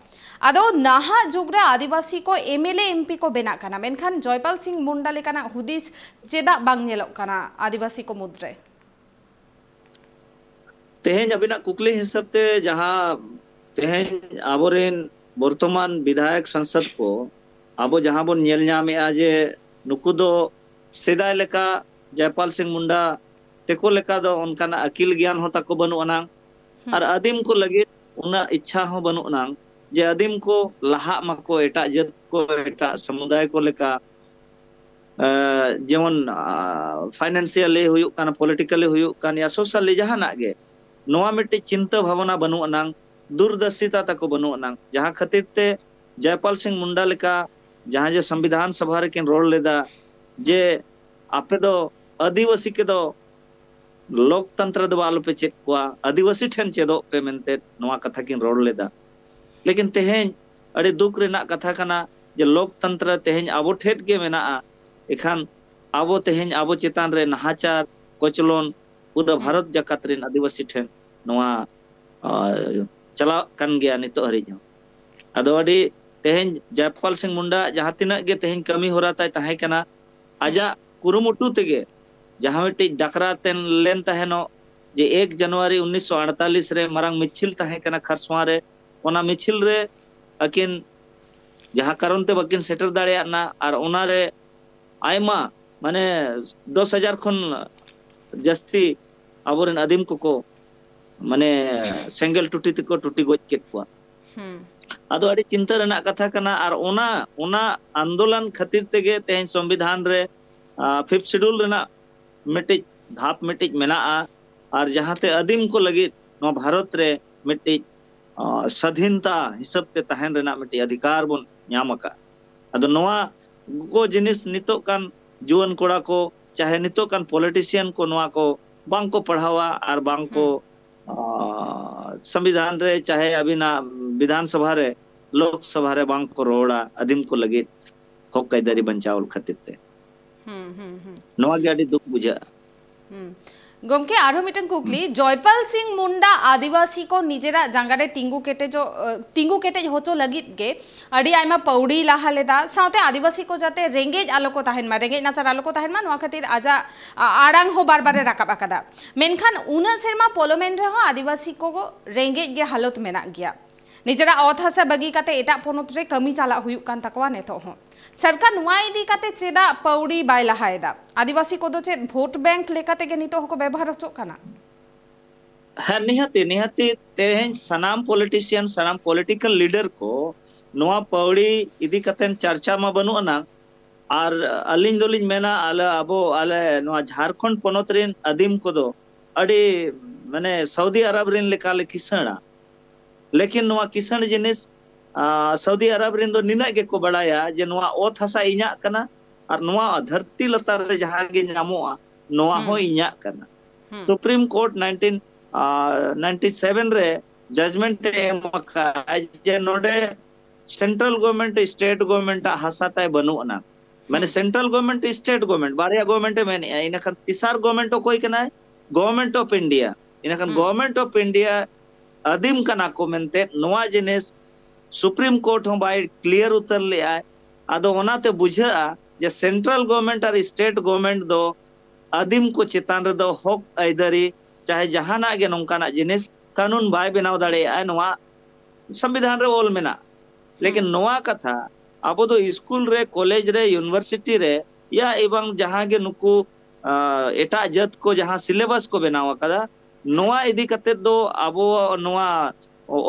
ᱟᱫᱚ ᱱᱟᱦᱟᱜ ᱡᱩᱜᱽ ᱨᱮ ᱟᱹᱫᱤᱵᱟᱹᱥᱤ ᱠᱚ M L A, M P ᱠᱚ ᱵᱮᱱᱟᱜ ᱠᱟᱱᱟ, ᱢᱮᱱᱠᱷᱟᱱ ᱡᱚᱭᱯᱟᱞ ᱥᱤᱝ ᱢᱩᱱᱰᱟ ᱞᱮᱠᱟᱱᱟᱜ ᱦᱩᱫᱤᱥ ᱪᱮᱫᱟᱜ ᱵᱟᱝ ᱧᱮᱞᱚᱜ ᱠᱟᱱᱟ ᱟᱹᱫᱤᱵᱟᱹᱥᱤ ᱠᱚ ᱢᱩᱫᱽᱨᱮ? ᱛᱮᱦᱮᱧ ᱟᱹᱵᱤᱱᱟᱜ ᱠᱩᱠᱞᱤ ᱦᱤᱥᱟᱹᱵ ᱛᱮ ᱡᱟᱦᱟᱸ ᱛᱮᱦᱮᱧ ᱟᱵᱚᱨᱮᱱ ᱵᱚᱨᱛᱚᱢᱟᱱ ᱵᱤᱫᱷᱟᱭᱚᱠ ᱥᱟᱝᱥᱚᱫ ᱠᱚ ᱟᱵᱚ ᱡᱟᱦᱟᱸ ᱵᱚᱱ ᱧᱮᱞ ᱧᱟᱢᱮᱜᱼᱟ ᱡᱮ ᱱᱩᱠᱩ ᱫᱚ ᱥᱮᱫᱟᱭ ᱞᱮᱠᱟ ᱡᱚᱭᱯᱟᱞ ᱥᱤᱝ ᱢᱩᱱᱰᱟ ᱛᱮᱠᱚ ᱞᱮᱠᱟ ᱫᱚ ᱚᱱᱠᱟᱱᱟᱜ ᱟᱹᱠᱤᱞ ᱜᱮᱭᱟᱱ ᱦᱚᱸ ᱛᱟᱠᱚ ᱵᱟᱹᱱᱩᱜ ᱟᱱᱟᱝ, ᱦᱩᱸ᱾ ᱟᱨ ᱟᱹᱫᱤᱢ ᱠᱚ ᱞᱟᱹᱜᱤᱫ ᱩᱱᱟᱹᱜ ᱤᱪᱪᱷᱟ ᱦᱚᱸ ᱵᱟᱹᱱᱩᱜ ᱟᱱᱟᱝ ᱡᱮ ᱟᱹᱫᱤᱢ ᱠᱚ ᱞᱟᱦᱟᱜ ᱢᱟᱠᱚ, ᱮᱴᱟᱜ ᱡᱟᱹᱛ ᱠᱚ, ᱮᱴᱟᱜ ᱥᱟᱢᱩᱫᱟᱭ ᱠᱚ ᱞᱮᱠᱟ᱾ ᱡᱮᱢᱚᱱ ᱯᱷᱟᱭᱱᱟᱱᱥᱤᱭᱟᱞᱤ ᱦᱩᱭᱩᱜ ᱠᱟᱱ, ᱯᱚᱞᱤᱴᱤᱠᱟᱞᱤ ᱦᱩᱭᱩᱜ ᱠᱟᱱ, ᱭᱟ ᱥᱳᱥᱟᱞᱤ ᱡᱟᱦᱟᱱᱟᱜ ᱜᱮ, ᱱᱚᱣᱟ ᱢᱤᱫᱴᱤᱡ ᱪᱤᱱᱛᱟᱹ ᱵᱷᱟᱵᱽᱱᱟ ᱵᱟᱹᱱᱩᱜ ᱟᱱᱟᱝ, ᱫᱩᱨᱫᱚᱨᱥᱤᱛᱟ ᱛᱟᱠᱚ ᱵᱟᱹᱱᱩᱜ ᱟᱱᱟᱝ, ᱡᱟᱦᱟᱸ ᱠᱷᱟᱹᱛᱤᱨ ᱛᱮ ᱡᱚᱭᱯᱟᱞ ᱥᱤᱝ ᱢᱩᱱᱰᱟ ᱞᱮᱠᱟ ᱡᱟᱦᱟᱸ ᱡᱮ ᱥᱚᱝᱵᱤᱫᱷᱟᱱ ᱥᱚᱵᱷᱟ ᱨᱮᱠᱤᱱ ᱨᱚᱲ ᱞᱮᱫᱟ ᱡᱮ ᱟᱯᱮ ᱫᱚ ᱟᱹᱫᱤᱵᱟᱹᱥᱤ ᱠᱚᱫᱚ ᱞᱳᱠᱛᱚᱱᱛᱨᱚ ᱫᱚ ᱟᱞᱚᱯᱮ ᱪᱮᱫ ᱠᱚᱣᱟ, ᱟᱹᱫᱤᱵᱟᱹᱥᱤ ᱴᱷᱮᱱ ᱪᱮᱫᱚᱜ ᱯᱮ ᱢᱮᱱᱛᱮ ᱱᱚᱣᱟ ᱠᱟᱛᱷᱟ ᱠᱤᱱ ᱨᱚᱲ ᱞᱮᱫᱟ᱾ ᱞᱮᱠᱤᱱ ᱛᱮᱦᱮᱧ ᱟᱹᱰᱤ ᱫᱩᱠ ᱨᱮᱱᱟᱜ ᱠᱟᱛᱷᱟ ᱠᱟᱱᱟ ᱡᱮ ᱞᱳᱠᱛᱚᱱᱛᱨᱚ ᱛᱮᱦᱮᱧ ᱟᱵᱚ ᱴᱷᱮᱱ ᱜᱮ ᱢᱮᱱᱟᱜᱼᱟ, ᱮᱠᱷᱟᱱ ᱟᱵᱚ ᱛᱮᱦᱮᱧ ᱟᱵᱚ ᱪᱮᱛᱟᱱ ᱨᱮ ᱱᱟᱦᱟᱪᱟᱨ, ᱠᱚᱪᱞᱚᱱ ᱯᱩᱨᱟᱹ ᱦᱩᱸ᱾ ᱵᱷᱟᱨᱚᱛ ᱡᱟᱠᱟᱛ ᱨᱮᱱ ᱟᱹᱫᱤᱵᱟᱹᱥᱤ ᱴᱷᱮᱱ ᱱᱚᱣᱟ, ᱟᱨ, ᱪᱟᱞᱟᱜ ᱠᱟᱱ ᱜᱮᱭᱟ ᱱᱤᱛᱚᱜ ᱦᱟᱹᱨᱤᱡ ᱦᱚᱸ᱾ ᱟᱫᱚ ᱟᱹᱰᱤ ᱛᱮᱦᱮᱧ ᱡᱚᱭᱯᱟᱞ ᱥᱤᱝ ᱢᱩᱱᱰᱟ ᱡᱟᱦᱟᱸ ᱛᱤᱱᱟᱹᱜ ᱜᱮ ᱛᱮᱦᱮᱧ ᱠᱟᱹᱢᱤ ᱦᱚᱨᱟ ᱛᱟᱭ ᱛᱟᱦᱮᱸ ᱠᱟᱱᱟ, ᱟᱡᱟᱜ ᱠᱩᱨᱩᱢᱩᱴᱩ ᱛᱮᱜᱮ ᱡᱟᱦᱟᱸ ᱢᱤᱫᱴᱤᱡ ᱰᱟᱠᱨᱟ ᱛᱮᱱ ᱞᱮᱱ ᱛᱟᱦᱮᱱᱚᱜ ᱡᱮ ᱮᱠ ᱡᱟᱱᱩᱣᱟᱨᱤ ᱩᱱᱤᱥᱥᱚ ᱟᱴᱛᱟᱞᱤᱥ ᱨᱮ ᱢᱟᱨᱟᱝ ᱢᱤᱪᱷᱤᱞ ᱛᱟᱦᱮᱸ ᱠᱟᱱᱟ ᱠᱷᱟᱨᱥᱚᱣᱟ ᱨᱮ, ᱚᱱᱟ ᱢᱤᱪᱷᱤᱞ ᱨᱮ ᱟᱹᱠᱤᱱ ᱡᱟᱦᱟᱸ ᱠᱟᱨᱚᱱ ᱛᱮ ᱵᱟᱹᱠᱤᱱ ᱥᱮᱴᱮᱨ ᱫᱟᱲᱮᱭᱟᱜ ᱱᱟ, ᱟᱨ ᱚᱱᱟᱨᱮ ᱟᱭᱢᱟ, ᱢᱟᱱᱮ, ᱫᱚᱥ ᱦᱟᱡᱟᱨ ᱠᱷᱚᱱ ᱡᱟᱹᱥᱛᱤ ᱟᱵᱚᱨᱮᱱ ᱟᱹᱫᱤᱢ ᱠᱚᱠᱚ, ᱢᱟᱱᱮ, ᱥᱮᱸᱜᱮᱞ ᱴᱩᱴᱤ ᱛᱮᱠᱚ ᱴᱩᱴᱤ ᱜᱚᱡ ᱠᱮᱫ ᱠᱚᱣᱟ᱾ ᱦᱩᱸ᱾ ᱟᱫᱚ ᱟᱹᱰᱤ ᱪᱤᱱᱛᱟᱹ ᱨᱮᱱᱟᱜ ᱠᱟᱛᱷᱟ ᱠᱟᱱᱟ᱾ ᱟᱨ ᱚᱱᱟ, ᱚᱱᱟ ᱟᱱᱫᱳᱞᱚᱱ ᱠᱷᱟᱹᱛᱤᱨ ᱛᱮᱜᱮ ᱛᱮᱦᱮᱧ ᱥᱚᱝᱵᱤᱫᱷᱟᱱ ᱨᱮ, ᱟ, ᱯᱷᱤᱯᱛᱷ ᱥᱤᱰᱩᱞ ᱨᱮᱱᱟᱜ ᱢᱤᱫᱴᱤᱡ ᱫᱷᱟᱯ ᱢᱤᱫᱴᱤᱡ ᱢᱮᱱᱟᱜᱼᱟ᱾ ᱟᱨ ᱡᱟᱦᱟᱸᱛᱮ ᱟᱹᱫᱤᱢ ᱠᱚ ᱞᱟᱹᱜᱤᱫ ᱱᱚᱣᱟ ᱵᱷᱟᱨᱚᱛ ᱨᱮ ᱢᱤᱫᱴᱤᱡ, ᱟ, ᱥᱟᱫᱷᱤᱱᱛᱟ ᱦᱤᱥᱟᱹᱵ ᱛᱮ ᱛᱟᱦᱮᱱ ᱨᱮᱱᱟᱜ ᱢᱤᱫᱴᱤᱡ ᱚᱫᱷᱤᱠᱟᱨ ᱵᱚᱱ ᱧᱟᱢ ᱟᱠᱟᱫ᱾ ᱟᱫᱚ ᱱᱚᱣᱟ ᱠᱚ ᱡᱤᱱᱤᱥ ᱱᱤᱛᱚᱜ ᱠᱟᱱ ᱡᱩᱣᱟᱹᱱ ᱠᱚᱲᱟ ᱠᱚ, ᱪᱟᱦᱮ ᱱᱤᱛᱚᱜ ᱠᱟᱱ ᱯᱚᱞᱤᱴᱤᱥᱤᱭᱟᱱ ᱠᱚ ᱱᱚᱣᱟ ᱠᱚ ᱵᱟᱝ ᱠᱚ ᱯᱟᱲᱦᱟᱣᱟ ᱟᱨ ᱵᱟᱝ ᱠᱚ, ᱦᱩᱸ᱾ ᱟ, ᱥᱚᱝᱵᱤᱫᱷᱟᱱ ᱨᱮ, ᱪᱟᱦᱮ ᱟᱹᱵᱤᱱᱟᱜ ᱵᱤᱫᱷᱟᱱ ᱥᱚᱵᱷᱟ ᱨᱮ, ᱞᱳᱠ ᱥᱚᱵᱷᱟ ᱨᱮ ᱵᱟᱝ ᱠᱚ ᱨᱚᱲᱟ ᱟᱹᱫᱤᱢ ᱠᱚ ᱞᱟᱹᱜᱤᱫ ᱦᱚᱠ ᱟᱹᱭᱫᱟᱹᱨᱤ ᱵᱟᱧᱪᱟᱣ ᱠᱷᱟᱹᱛᱤᱨ ᱛᱮ᱾ ᱦᱩᱸ, ᱦᱩᱸ, ᱦᱩᱸ᱾ ᱱᱚᱣᱟ ᱜᱮ ᱟᱹᱰᱤ ᱫᱩᱠ ᱵᱩᱡᱷᱟᱹᱜᱼᱟ᱾ ᱦᱩᱸ᱾ ᱜᱚᱢᱠᱮ, ᱟᱨᱦᱚᱸ ᱢᱤᱫᱴᱟᱝ ᱠᱩᱠᱞᱤ, ᱡᱚᱭᱯᱟᱞ ᱥᱤᱝ ᱢᱩᱱᱰᱟ ᱟᱹᱫᱤᱵᱟᱹᱥᱤ ᱠᱚ ᱱᱤᱡᱮᱨᱟᱜ ᱡᱟᱸᱜᱟ ᱨᱮ ᱛᱤᱸᱜᱩ ᱠᱮᱴᱮᱡᱚᱜ, ᱮ, ᱛᱤᱸᱜᱩ ᱠᱮᱴᱮᱡ ᱦᱚᱪᱚ ᱞᱟᱹᱜᱤᱫ ᱜᱮ ᱟᱹᱰᱤ ᱟᱭᱢᱟ ᱯᱟᱹᱣᱲᱤ ᱞᱟᱦᱟ ᱞᱮᱫᱟ, ᱥᱟᱶᱛᱮ ᱟᱹᱫᱤᱵᱟᱹᱥᱤ ᱠᱚ ᱡᱟᱛᱮ ᱨᱮᱸᱜᱮᱡ ᱟᱞᱚ ᱠᱚ ᱛᱟᱦᱮᱱ ᱢᱟ, ᱨᱮᱸᱜᱮᱡ ᱱᱟᱪᱟᱨ ᱟᱞᱚ ᱠᱚ ᱛᱟᱦᱮᱱ ᱢᱟ, ᱱᱚᱣᱟ ᱠᱷᱟᱹᱛᱤᱨ ᱟᱡᱟᱜ, ᱟ, ᱟᱲᱟᱝ ᱦᱚᱸ ᱵᱟᱨ ᱵᱟᱨ ᱮ ᱨᱟᱠᱟᱵ ᱟᱠᱟᱫᱟ᱾ ᱢᱮᱱᱠᱷᱟᱱ ᱩᱱᱟᱹᱜ ᱥᱮᱨᱢᱟ ᱯᱚᱞᱚᱢᱮᱱ ᱨᱮᱦᱚᱸ ᱟᱹᱫᱤᱵᱟᱹᱥᱤ ᱠᱚ ᱨᱮᱸᱜᱮᱡ ᱜᱮ ᱦᱟᱞᱚᱛ ᱢᱮᱱᱟᱜ ᱜᱮᱭᱟ᱾ ᱱᱤᱡᱮᱨᱟᱜ ᱚᱛ ᱦᱟᱥᱟ ᱵᱟᱹᱜᱤ ᱠᱟᱛᱮ ᱮᱴᱟᱜ ᱯᱚᱱᱚᱛ ᱨᱮ ᱠᱟᱹᱢᱤ ᱪᱟᱞᱟᱜ ᱦᱩᱭᱩᱜ ᱠᱟᱱ ᱛᱟᱠᱚᱣᱟ ᱱᱤᱛᱚᱜ ᱦᱚᱸ᱾ ᱥᱚᱨᱠᱟᱨ ᱱᱚᱣᱟ ᱤᱫᱤ ᱠᱟᱛᱮ ᱪᱮᱫᱟᱜ ᱯᱟᱹᱣᱲᱤ ᱵᱟᱭ ᱞᱟᱦᱟᱭᱮᱫᱟ? ᱟᱹᱫᱤᱵᱟᱹᱥᱤ ᱠᱚᱫᱚ ᱪᱮᱫ ᱵᱷᱳᱴ ᱵᱮᱝᱠ ᱞᱮᱠᱟ ᱛᱮᱜᱮ ᱱᱤᱛᱚᱜ ᱦᱚᱸᱠᱚ ᱵᱮᱵᱚᱦᱟᱨ ᱦᱚᱪᱚᱜ ᱠᱟᱱᱟ? ᱦᱮᱸ, ᱱᱤᱦᱟᱹᱛᱤ, ᱱᱤᱦᱟᱹᱛᱤ ᱛᱮᱦᱮᱧ ᱥᱟᱱᱟᱢ ᱯᱚᱞᱤᱴᱤᱥᱤᱭᱟᱱ, ᱥᱟᱱᱟᱢ ᱯᱚᱞᱤᱴᱤᱠᱟᱞ ᱞᱤᱰᱟᱨ ᱠᱚ ᱱᱚᱣᱟ ᱯᱟᱹᱣᱲᱤ ᱤᱫᱤ ᱠᱟᱛᱮ ᱪᱟᱨᱪᱟ ᱢᱟ ᱵᱟᱹᱱᱩᱜ ᱟᱱᱟᱝ, ᱟᱨ ᱟᱹᱞᱤᱧ ᱫᱚᱞᱤᱧ ᱢᱮᱱᱟ, ᱟᱞᱮ, ᱟᱵᱚ, ᱟᱞᱮ ᱱᱚᱣᱟ ᱡᱷᱟᱲᱠᱷᱚᱸᱰ ᱯᱚᱱᱚᱛ ᱨᱮᱱ ᱟᱹᱫᱤᱢ ᱠᱚᱫᱚ ᱟᱹᱰᱤ, ᱢᱟᱱᱮ, ᱥᱟᱣᱫᱤ ᱟᱨᱚᱵ ᱨᱮᱱ ᱞᱮᱠᱟ ᱞᱮ ᱠᱤᱥᱟᱹᱬᱟ᱾ ᱞᱮᱠᱤᱱ ᱱᱚᱣᱟ ᱠᱤᱥᱟᱹᱬ ᱡᱤᱱᱤᱥ, ᱟ, ᱥᱟᱣᱫᱤ ᱟᱨᱚᱵ ᱨᱮᱱ ᱫᱚ ᱱᱤᱱᱟᱹᱜ ᱜᱮᱠᱚ ᱵᱟᱲᱟᱭᱟ ᱡᱮ ᱱᱚᱣᱟ ᱚᱛ ᱦᱟᱥᱟ ᱤᱧᱟᱹᱜ ᱠᱟᱱᱟ ᱟᱨ ᱱᱚᱣᱟ ᱫᱷᱟᱹᱨᱛᱤ ᱞᱟᱛᱟᱨ ᱨᱮ ᱡᱟᱦᱟᱸ ᱜᱮ ᱧᱟᱢᱚᱜᱼᱟ, ᱱᱚᱣᱟ ᱦᱩᱸ᱾ ᱦᱚᱸ ᱤᱧᱟᱹᱜ ᱠᱟᱱᱟ᱾ ᱦᱩᱸ᱾ ᱥᱩᱯᱨᱤᱢ ᱠᱳᱨᱴ ᱱᱟᱭᱤᱱᱴᱤᱱ, ᱟ, ᱱᱟᱭᱤᱱᱴᱤ ᱥᱮᱵᱷᱮᱱ ᱨᱮ ᱡᱟᱡᱽᱢᱮᱱᱴ ᱮ ᱮᱢ ᱟᱠᱟᱫᱼᱟ ᱡᱮ ᱱᱚᱰᱮ ᱥᱮᱱᱴᱨᱟᱞ ᱜᱚᱵᱷᱚᱨᱢᱮᱱᱴ, ᱥᱴᱮᱴ ᱜᱚᱵᱷᱚᱨᱢᱮᱱᱴ ᱟᱜ ᱦᱟᱥᱟ ᱛᱟᱭ ᱵᱟᱹᱱᱩᱜ ᱟᱱᱟ᱾ ᱢᱟᱱᱮ ᱦᱩᱸ᱾ ᱥᱮᱱᱴᱨᱟᱞ ᱜᱚᱵᱷᱚᱨᱢᱮᱱᱴ, ᱥᱴᱮᱴ ᱜᱚᱵᱷᱚᱨᱢᱮᱱᱴ, ᱵᱟᱨᱭᱟ ᱜᱚᱵᱷᱚᱨᱢᱮᱱᱴ ᱮ ᱢᱮᱱᱮᱜᱼᱟ᱾ ᱤᱱᱟᱹᱠᱷᱟᱱ ᱛᱮᱥᱟᱨ ᱜᱚᱵᱷᱚᱨᱢᱮᱱᱴ ᱚᱠᱚᱭ ᱠᱟᱱᱟᱭ? Government of India. ᱤᱱᱟᱹᱠᱷᱟᱱ ᱦᱩᱸ᱾ ᱜᱚᱵᱷᱚᱨᱢᱮᱱᱴ ᱚᱯᱷ ᱤᱱᱰᱤᱭᱟ ᱟᱹᱫᱤᱢ ᱠᱟᱱᱟ ᱠᱚ ᱢᱮᱱᱛᱮ ᱱᱚᱣᱟ ᱡᱤᱱᱤᱥ ᱥᱩᱯᱨᱤᱢ ᱠᱳᱨᱴ ᱦᱚᱸ ᱵᱟᱭ ᱠᱞᱤᱭᱟᱨ ᱩᱛᱟᱹᱨ ᱞᱮᱜᱼᱟᱭ᱾ ᱟᱫᱚ ᱚᱱᱟᱛᱮ ᱵᱩᱡᱷᱟᱹᱜᱼᱟ ᱡᱮ ᱥᱮᱱᱴᱨᱟᱞ ᱜᱚᱵᱷᱚᱨᱢᱮᱱᱴ ᱟᱨ ᱥᱴᱮᱴ ᱜᱚᱵᱷᱚᱨᱢᱮᱱᱴ ᱫᱚ ᱟᱹᱫᱤᱢ ᱠᱚ ᱪᱮᱛᱟᱱ ᱨᱮᱫᱚ ᱦᱚᱠ ᱟᱹᱭᱫᱟᱹᱨᱤ, ᱪᱟᱦᱮ ᱡᱟᱦᱟᱱᱟᱜ ᱜᱮ ᱱᱚᱝᱠᱟᱱᱟᱜ ᱡᱤᱱᱤᱥ, ᱠᱟᱹᱱᱩᱱ ᱵᱟᱭ ᱵᱮᱱᱟᱣ ᱫᱟᱲᱮᱭᱟᱜᱼᱟ, ᱱᱚᱣᱟ ᱥᱚᱝᱵᱤᱫᱷᱟᱱ ᱨᱮ ᱚᱞ ᱢᱮᱱᱟᱜᱼᱟ᱾ ᱞᱮᱠᱤᱱ ᱦᱩᱸ᱾ ᱱᱚᱣᱟ ᱠᱟᱛᱷᱟ ᱟᱵᱚ ᱫᱚ ᱥᱠᱩᱞ ᱨᱮ, ᱠᱚᱞᱮᱡᱽ ᱨᱮ, ᱤᱭᱩᱱᱤᱵᱷᱟᱨᱥᱤᱴᱤ ᱨᱮ, ᱭᱟ ᱮᱵᱚᱝ ᱡᱟᱦᱟᱸ ᱜᱮ ᱱᱩᱠᱩ, ᱟ, ᱮᱴᱟᱜ ᱡᱟᱹᱛ ᱠᱚ ᱡᱟᱦᱟᱸ ᱥᱤᱞᱮᱵᱟᱥ ᱠᱚ ᱵᱮᱱᱟᱣ ᱟᱠᱟᱫᱟ, ᱱᱚᱣᱟ ᱤᱫᱤ ᱠᱟᱛᱮ ᱫᱚ ᱟᱵᱚ ᱱᱚᱣᱟ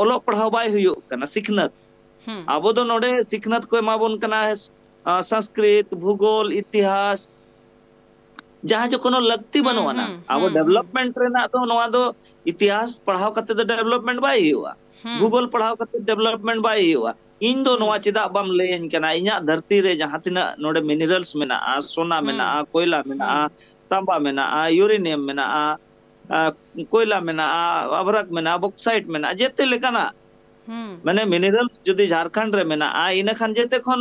ᱚᱞᱚᱜ ᱯᱟᱲᱦᱟᱣ ᱵᱟᱭ ᱦᱩᱭᱩᱜ ᱠᱟᱱᱟ, ᱥᱤᱠᱷᱱᱟᱹᱛ᱾ ᱦᱩᱸ᱾ ᱟᱵᱚ ᱫᱚ ᱱᱚᱰᱮ ᱥᱤᱠᱷᱱᱟᱹᱛ ᱠᱚ ᱮᱢᱟ ᱵᱚᱱ ᱠᱟᱱᱟ, ᱟ, ᱥᱚᱝᱥᱠᱨᱤᱛ, ᱵᱷᱩᱜᱳᱞ, ᱤᱛᱤᱦᱟᱥ, ᱡᱟᱦᱟᱸ ᱡᱮ ᱠᱳᱱᱳ ᱞᱟᱹᱠᱛᱤ ᱦᱩᱸ, ᱵᱟᱹᱱᱩᱜ ᱟᱱᱟ᱾ ᱦᱩᱸ, ᱟᱵᱚ ᱦᱩᱸ, ᱦᱩᱸ᱾ ᱰᱮᱵᱷᱞᱚᱯᱢᱮᱱᱴ ᱨᱮᱱᱟᱜ ᱫᱚ ᱱᱚᱣᱟ ᱫᱚ ᱤᱛᱤᱦᱟᱥ ᱯᱟᱲᱦᱟᱣ ᱠᱟᱛᱮ ᱫᱚ ᱰᱮᱵᱷᱞᱚᱯᱢᱮᱱᱴ ᱵᱟᱭ ᱦᱩᱭᱩᱜᱼᱟ᱾ ᱦᱩᱸ᱾ ᱵᱷᱩᱜᱳᱞ ᱯᱟᱲᱦᱟᱣ ᱠᱟᱛᱮ ᱰᱮᱵᱷᱞᱚᱯᱢᱮᱱᱴ ᱵᱟᱭ ᱦᱩᱭᱩᱜᱼᱟ᱾ ᱤᱧ ᱫᱚ ᱦᱩᱸ᱾ ᱱᱚᱣᱟ ᱪᱮᱫᱟᱜ ᱵᱟᱢ ᱞᱟᱹᱭᱟᱹᱧ ᱠᱟᱱᱟ? ᱤᱧᱟᱹᱜ ᱫᱷᱟᱹᱨᱛᱤ ᱨᱮ ᱡᱟᱦᱟᱸ ᱛᱤᱱᱟᱹᱜ ᱱᱚᱰᱮ ᱢᱤᱱᱟᱨᱟᱞᱥ ᱢᱮᱱᱟᱜᱼᱟ, ᱥᱳᱱᱟ ᱦᱩᱸ᱾ ᱢᱮᱱᱟᱜᱼᱟ, ᱠᱚᱭᱞᱟ ᱦᱩᱸ᱾ ᱢᱮᱱᱟᱜᱼᱟ, ᱛᱟᱸᱵᱟ ᱢᱮᱱᱟᱜᱼᱟ, ᱤᱭᱩᱨᱮᱱᱤᱭᱟᱢ ᱢᱮᱱᱟᱜᱼᱟ, ᱟ, ᱠᱚᱭᱞᱟ ᱢᱮᱱᱟᱜᱼᱟ, ᱟᱵᱨᱟᱠ ᱢᱮᱱᱟᱜᱼᱟ, ᱵᱚᱠᱥᱟᱭᱤᱴ ᱢᱮᱱᱟᱜᱼᱟ, ᱡᱮᱛᱮ ᱞᱮᱠᱟᱱᱟᱜ, ᱦᱩᱸ᱾ ᱢᱟᱱᱮ ᱢᱤᱱᱟᱨᱟᱞᱥ ᱡᱩᱫᱤ ᱡᱷᱟᱲᱠᱷᱚᱸᱰ ᱨᱮ ᱢᱮᱱᱟᱜᱼᱟ, ᱤᱱᱟᱹ ᱠᱷᱟᱱ ᱡᱮᱛᱮ ᱠᱷᱚᱱ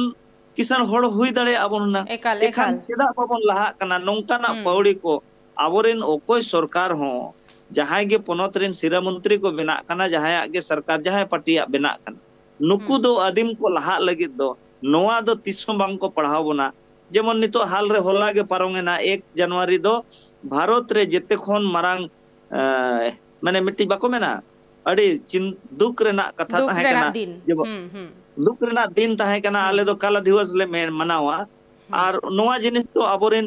ᱠᱤᱥᱟᱹᱬ ᱦᱚᱲ ᱦᱩᱭ ᱫᱟᱲᱮᱭᱟᱜᱼᱟ ᱵᱚᱱ ᱦᱩᱱᱟᱹᱝ᱾ ᱮᱠᱟᱞ, ᱮᱠᱷᱟᱱ ᱮᱠᱟᱞ᱾ ᱪᱮᱫᱟᱜ ᱵᱟᱵᱚᱱ ᱞᱟᱦᱟᱜ ᱠᱟᱱᱟ? ᱱᱚᱝᱠᱟᱱᱟᱜ ᱦᱩᱸ᱾ ᱯᱟᱹᱣᱲᱤ ᱠᱚ ᱟᱵᱚᱨᱮᱱ ᱚᱠᱚᱭ ᱥᱚᱨᱠᱟᱨ ᱦᱚᱸ, ᱡᱟᱦᱟᱸᱭ ᱜᱮ ᱯᱚᱱᱚᱛ ᱨᱮᱱ ᱥᱤᱨᱟᱹ ᱢᱚᱱᱛᱨᱤ ᱠᱚ ᱵᱮᱱᱟᱜ ᱠᱟᱱᱟ, ᱡᱟᱦᱟᱸᱭᱟᱜ ᱜᱮ ᱥᱚᱨᱠᱟᱨ, ᱡᱟᱦᱟᱸᱭ ᱯᱟᱨᱴᱤᱭᱟᱜ ᱵᱮᱱᱟᱜ ᱠᱟᱱᱟ, ᱱᱩᱠᱩ ᱦᱩᱸ᱾ ᱫᱚ ᱟᱹᱫᱤᱢ ᱠᱚ ᱞᱟᱦᱟᱜ ᱞᱟᱹᱜᱤᱫ ᱫᱚ ᱱᱚᱣᱟ ᱫᱚ ᱛᱤᱥ ᱦᱚᱸ ᱵᱟᱝ ᱠᱚ ᱯᱟᱲᱦᱟᱣ ᱵᱚᱱᱟ᱾ ᱡᱮᱢᱚᱱ ᱱᱤᱛᱚᱜ ᱦᱟᱞ ᱨᱮ ᱦᱚᱞᱟ ᱜᱮ ᱯᱟᱨᱚᱢ ᱮᱱᱟ, ᱮᱠ ᱡᱟᱱᱩᱣᱟᱨᱤ ᱫᱚ ᱵᱷᱟᱨᱚᱛ ᱨᱮ ᱡᱮᱛᱮ ᱠᱷᱚᱱ ᱢᱟᱨᱟᱝ, ᱮ, ᱢᱟᱱᱮ ᱢᱤᱫᱴᱤᱡ ᱵᱟᱠᱚ ᱢᱮᱱᱟ, ᱟᱹᱰᱤ ᱪᱤᱱ-, ᱫᱩᱠ ᱨᱮᱱᱟᱜ ᱠᱟᱛᱷᱟ ᱫᱩᱠ ᱛᱟᱦᱮᱸ ᱨᱮᱱᱟᱜ ᱠᱟᱱᱟ᱾ ᱫᱤᱱ᱾ ᱡᱮᱢᱚᱱ ᱦᱩᱸ, ᱦᱩᱸ᱾ ᱫᱩᱠ ᱨᱮᱱᱟᱜ ᱫᱤᱱ ᱛᱟᱦᱮᱸ ᱠᱟᱱᱟ, ᱦᱩᱸ᱾ ᱟᱞᱮ ᱫᱚ ᱠᱟᱞᱟ ᱫᱤᱵᱚᱥ ᱞᱮ ᱢᱮᱱ-, ᱢᱟᱱᱟᱣᱟ᱾ ᱦᱩᱸ᱾ ᱟᱨ ᱱᱚᱣᱟ ᱡᱤᱱᱤᱥ ᱫᱚ ᱟᱵᱚᱨᱮᱱ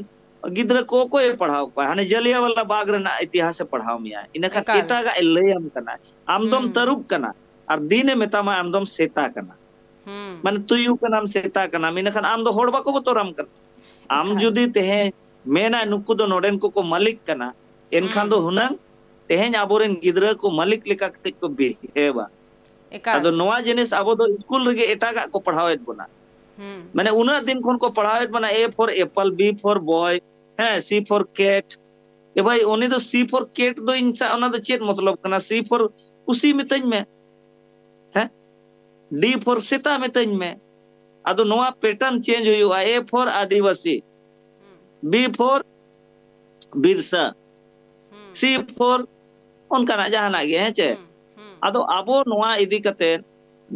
ᱜᱤᱫᱽᱨᱟᱹ ᱠᱚ ᱚᱠᱚᱭᱮ ᱯᱟᱲᱦᱟᱣ ᱠᱚᱣᱟ? ᱦᱟᱱᱮ ᱡᱟᱞᱤᱭᱟᱣᱟᱞᱟ ᱵᱟᱜᱽ ᱨᱮᱱᱟᱜ ᱤᱛᱤᱦᱟᱥᱮ ᱯᱟᱲᱦᱟᱣ ᱢᱮᱭᱟ, ᱤᱱᱟᱹᱠᱷᱟᱱ ᱮᱠᱟᱞ᱾ ᱮᱴᱟᱜᱟᱜ ᱮ ᱞᱟᱹᱭᱟᱢ ᱠᱟᱱᱟ᱾ ᱟᱢ ᱫᱚᱢ ᱦᱩᱸ᱾ ᱛᱟᱹᱨᱩᱵ ᱠᱟᱱᱟ ᱟᱨ ᱫᱤᱱᱮ ᱢᱮᱛᱟᱢᱟ ᱟᱢ ᱫᱚᱢ ᱥᱮᱛᱟ ᱠᱟᱱᱟ᱾ ᱦᱩᱸ᱾ ᱢᱟᱱᱮ ᱛᱩᱭᱩ ᱠᱟᱱᱟᱢ, ᱥᱮᱛᱟ ᱠᱟᱱᱟᱢ, ᱤᱱᱟᱹᱠᱷᱟᱱ ᱟᱢ ᱫᱚ ᱦᱚᱲ ᱵᱟᱠᱚ ᱵᱚᱛᱚᱨᱟᱢ ᱠᱟᱱᱟ᱾ ᱟᱢ ᱮᱠᱟᱞ᱾ ᱡᱩᱫᱤ ᱛᱮᱦᱮᱧ ᱢᱮᱱᱟ ᱱᱩᱠᱩ ᱫᱚ ᱱᱚᱰᱮᱱ ᱠᱚᱠᱚ ᱢᱟᱹᱞᱤᱠ ᱠᱟᱱᱟ, ᱮᱱᱠᱷᱟᱱ ᱦᱩᱸ᱾ ᱫᱚ ᱦᱩᱱᱟᱹᱝ ᱛᱮᱦᱮᱧ ᱟᱵᱚᱨᱮᱱ ᱜᱤᱫᱽᱨᱟᱹ ᱠᱚ ᱢᱟᱹᱞᱤᱠ ᱞᱮᱠᱟ ᱠᱟᱹᱡ ᱠᱚ ᱵᱤᱦᱮᱵᱟ᱾ ᱮᱠᱟᱞ᱾ ᱟᱫᱚ ᱱᱚᱣᱟ ᱡᱤᱱᱤᱥ ᱟᱵᱚ ᱫᱚ ᱥᱠᱩᱞ ᱨᱮᱜᱮ ᱮᱴᱟᱜᱟᱜ ᱠᱚ ᱯᱟᱲᱦᱟᱣᱮᱫ ᱵᱚᱱᱟ᱾ ᱦᱩᱸ᱾ ᱢᱟᱱᱮ ᱩᱱᱟᱹᱜ ᱫᱤᱱ ᱠᱷᱚᱱ ᱠᱚ ᱯᱟᱲᱦᱟᱣᱮᱫ ᱵᱚᱱᱟ, A for apple, B for boy, ᱦᱮᱸ, C for cat᱾ ᱮ ᱵᱷᱟᱭ, ᱩᱱᱤ ᱫᱚ C for cat ᱫᱚ ᱤᱧ ᱥᱟᱶ ᱚᱱᱟ ᱫᱚ ᱪᱮᱫ ᱢᱚᱛᱞᱚᱵ ᱠᱟᱱᱟ? C for ᱯᱩᱥᱤ ᱢᱤᱛᱟᱹᱧ ᱢᱮ, ᱦᱮᱸ, D for ᱥᱮᱛᱟ ᱢᱤᱛᱟᱹᱧ ᱢᱮ᱾ ᱟᱫᱚ ᱱᱚᱣᱟ pattern change ᱦᱩᱭᱩᱜᱼᱟ, A for ᱟᱹᱫᱤᱵᱟᱹᱥᱤ, ᱦᱩᱸ᱾ B for ᱵᱤᱨᱥᱟ, ᱦᱩᱸ᱾ C for ᱚᱱᱠᱟᱱᱟᱜ ᱡᱟᱦᱟᱱᱟᱜ ᱜᱮ, ᱦᱮᱸ ᱪᱮ? ᱦᱩᱸ, ᱦᱩᱸ᱾ ᱟᱫᱚ ᱟᱵᱚ ᱱᱚᱣᱟ ᱤᱫᱤ ᱠᱟᱛᱮ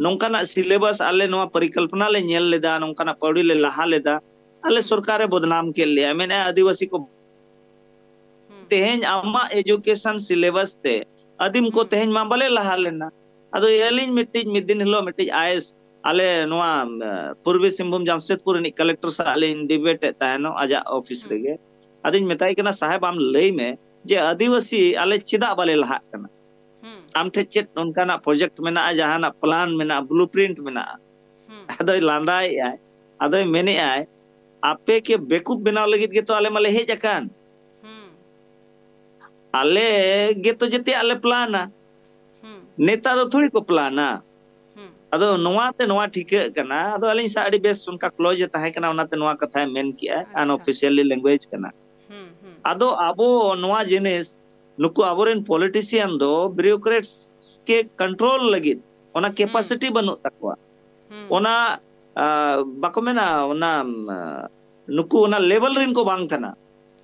ᱱᱚᱝᱠᱟᱱᱟᱜ syllabus ᱟᱞᱮ ᱱᱚᱣᱟ ᱯᱚᱨᱤᱠᱚᱞᱯᱚᱱᱟ ᱞᱮ ᱧᱮᱞ ᱞᱮᱫᱟ, ᱱᱚᱝᱠᱟᱱᱟᱜ ᱯᱟᱹᱣᱲᱤ ᱞᱮ ᱞᱟᱦᱟ ᱞᱮᱫᱟ, ᱟᱞᱮ ᱦᱩᱸ᱾ ᱥᱚᱨᱠᱟᱨᱮ ᱵᱚᱫᱱᱟᱢ ᱠᱮᱫ ᱞᱮᱭᱟ, ᱢᱮᱱᱮᱫᱼᱟ ᱟᱹᱫᱤᱵᱟᱹᱥᱤ ᱠᱚ᱾ ᱦᱩᱸ᱾ ᱛᱮᱦᱮᱧ ᱟᱢᱟᱜ education syllabus ᱛᱮ ᱟᱹᱫᱤᱢ ᱠᱚ ᱦᱩᱸ᱾ ᱛᱮᱦᱮᱧ ᱢᱟ ᱵᱟᱞᱮ ᱞᱟᱦᱟ ᱞᱮᱱᱟ᱾ ᱟᱫᱚ ᱟᱹᱞᱤᱧ ᱢᱤᱫᱴᱤᱡ, ᱢᱤᱫ ᱫᱤᱱ ᱦᱤᱞᱳᱜ ᱢᱤᱫᱴᱤᱡ I A S, ᱟᱞᱮ ᱱᱚᱣᱟ, ᱮ, ᱯᱩᱨᱵᱤ ᱥᱤᱝᱵᱷᱩᱢ ᱡᱟᱢᱥᱮᱫᱽᱯᱩᱨ ᱨᱤᱱᱤᱡ ᱠᱟᱞᱮᱠᱴᱚᱨ ᱥᱟᱞᱟᱜ ᱞᱤᱧ debate ᱮᱫ ᱛᱟᱦᱮᱱᱚᱜ ᱟᱡᱟᱜ ᱚᱯᱷᱤᱥ ᱦᱩᱸ᱾ ᱨᱮᱜᱮ᱾ ᱟᱫᱚᱧ ᱢᱮᱛᱟᱭ ᱠᱟᱱᱟ, "ᱥᱟᱦᱮᱵᱽ, ᱟᱢ ᱞᱟᱹᱭ ᱢᱮ ᱡᱮ ᱟᱹᱫᱤᱵᱟᱹᱥᱤ ᱟᱞᱮ ᱪᱮᱫᱟᱜ ᱵᱟᱞᱮ ᱞᱟᱦᱟᱜ ᱠᱟᱱᱟ? ᱦᱩᱸ᱾ ᱟᱢ ᱴᱷᱮᱱ ᱪᱮᱫ ᱚᱱᱠᱟᱱᱟᱜ project ᱢᱮᱱᱟᱜᱼᱟ, ᱡᱟᱦᱟᱱᱟᱜ plan ᱢᱮᱱᱟᱜᱼᱟ, blueprint ᱢᱮᱱᱟᱜᱼᱟ?" ᱦᱩᱸ᱾ ᱟᱫᱚᱭ ᱞᱟᱸᱫᱟᱭᱮᱫᱼᱟᱭ, ᱟᱫᱚᱭ ᱢᱮᱱᱮᱫᱼᱟᱭ, "ᱟᱯᱮ ᱠᱤ ᱵᱮᱠᱩᱵ ᱵᱮᱱᱟᱣ ᱞᱟᱹᱜᱤᱫ ᱜᱮᱛᱚ ᱟᱞᱮ ᱢᱟᱞᱮ ᱦᱮᱡ ᱟᱠᱟᱱ᱾ ᱦᱩᱸ᱾ ᱟᱞᱮ ᱜᱮᱛᱚ ᱡᱮᱛᱮᱭᱟᱜ ᱞᱮ ᱯᱞᱟᱱᱟ, ᱦᱩᱸ᱾ ᱱᱮᱛᱟ ᱫᱚ ᱛᱷᱚᱲᱤ ᱠᱚ ᱯᱞᱟᱱᱟ᱾" ᱦᱩᱸ᱾ ᱟᱫᱚ ᱱᱚᱣᱟ ᱛᱮ ᱱᱚᱣᱟ ᱴᱷᱤᱠᱟᱹᱜ ᱠᱟᱱᱟ, ᱟᱫᱚ ᱟᱹᱞᱤᱧ ᱥᱟᱶ ᱟᱹᱰᱤ ᱵᱮᱥ ᱚᱱᱠᱟ close ᱮ ᱛᱟᱦᱮᱸ ᱠᱟᱱᱟ, ᱚᱱᱟᱛᱮ ᱱᱚᱣᱟ ᱠᱟᱛᱷᱟᱭ ᱢᱮᱱ ᱠᱮᱜᱼᱟ, ᱟᱪᱪᱷᱟ᱾ unofficially language ᱠᱟᱱᱟ᱾ ᱦᱩᱸ, ᱦᱩᱸ᱾ ᱟᱫᱚ ᱟᱵᱚ ᱱᱚᱣᱟ ᱡᱤᱱᱤᱥ, ᱱᱩᱠᱩ ᱟᱵᱚᱨᱮᱱ politician ᱫᱚ bureaucrats ᱠᱮ control ᱞᱟᱹᱜᱤᱫ ᱚᱱᱟ ᱦᱩᱸ᱾ capacity ᱵᱟᱹᱱᱩᱜ ᱛᱟᱠᱚᱣᱟ᱾ ᱦᱩᱸ᱾ ᱚᱱᱟ, ᱟ, ᱵᱟᱠᱚ ᱢᱮᱱᱟ, ᱚᱱᱟ, ᱟ, ᱱᱩᱠᱩ ᱚᱱᱟ level ᱨᱮᱱ ᱠᱚ ᱵᱟᱝ ᱠᱟᱱᱟ᱾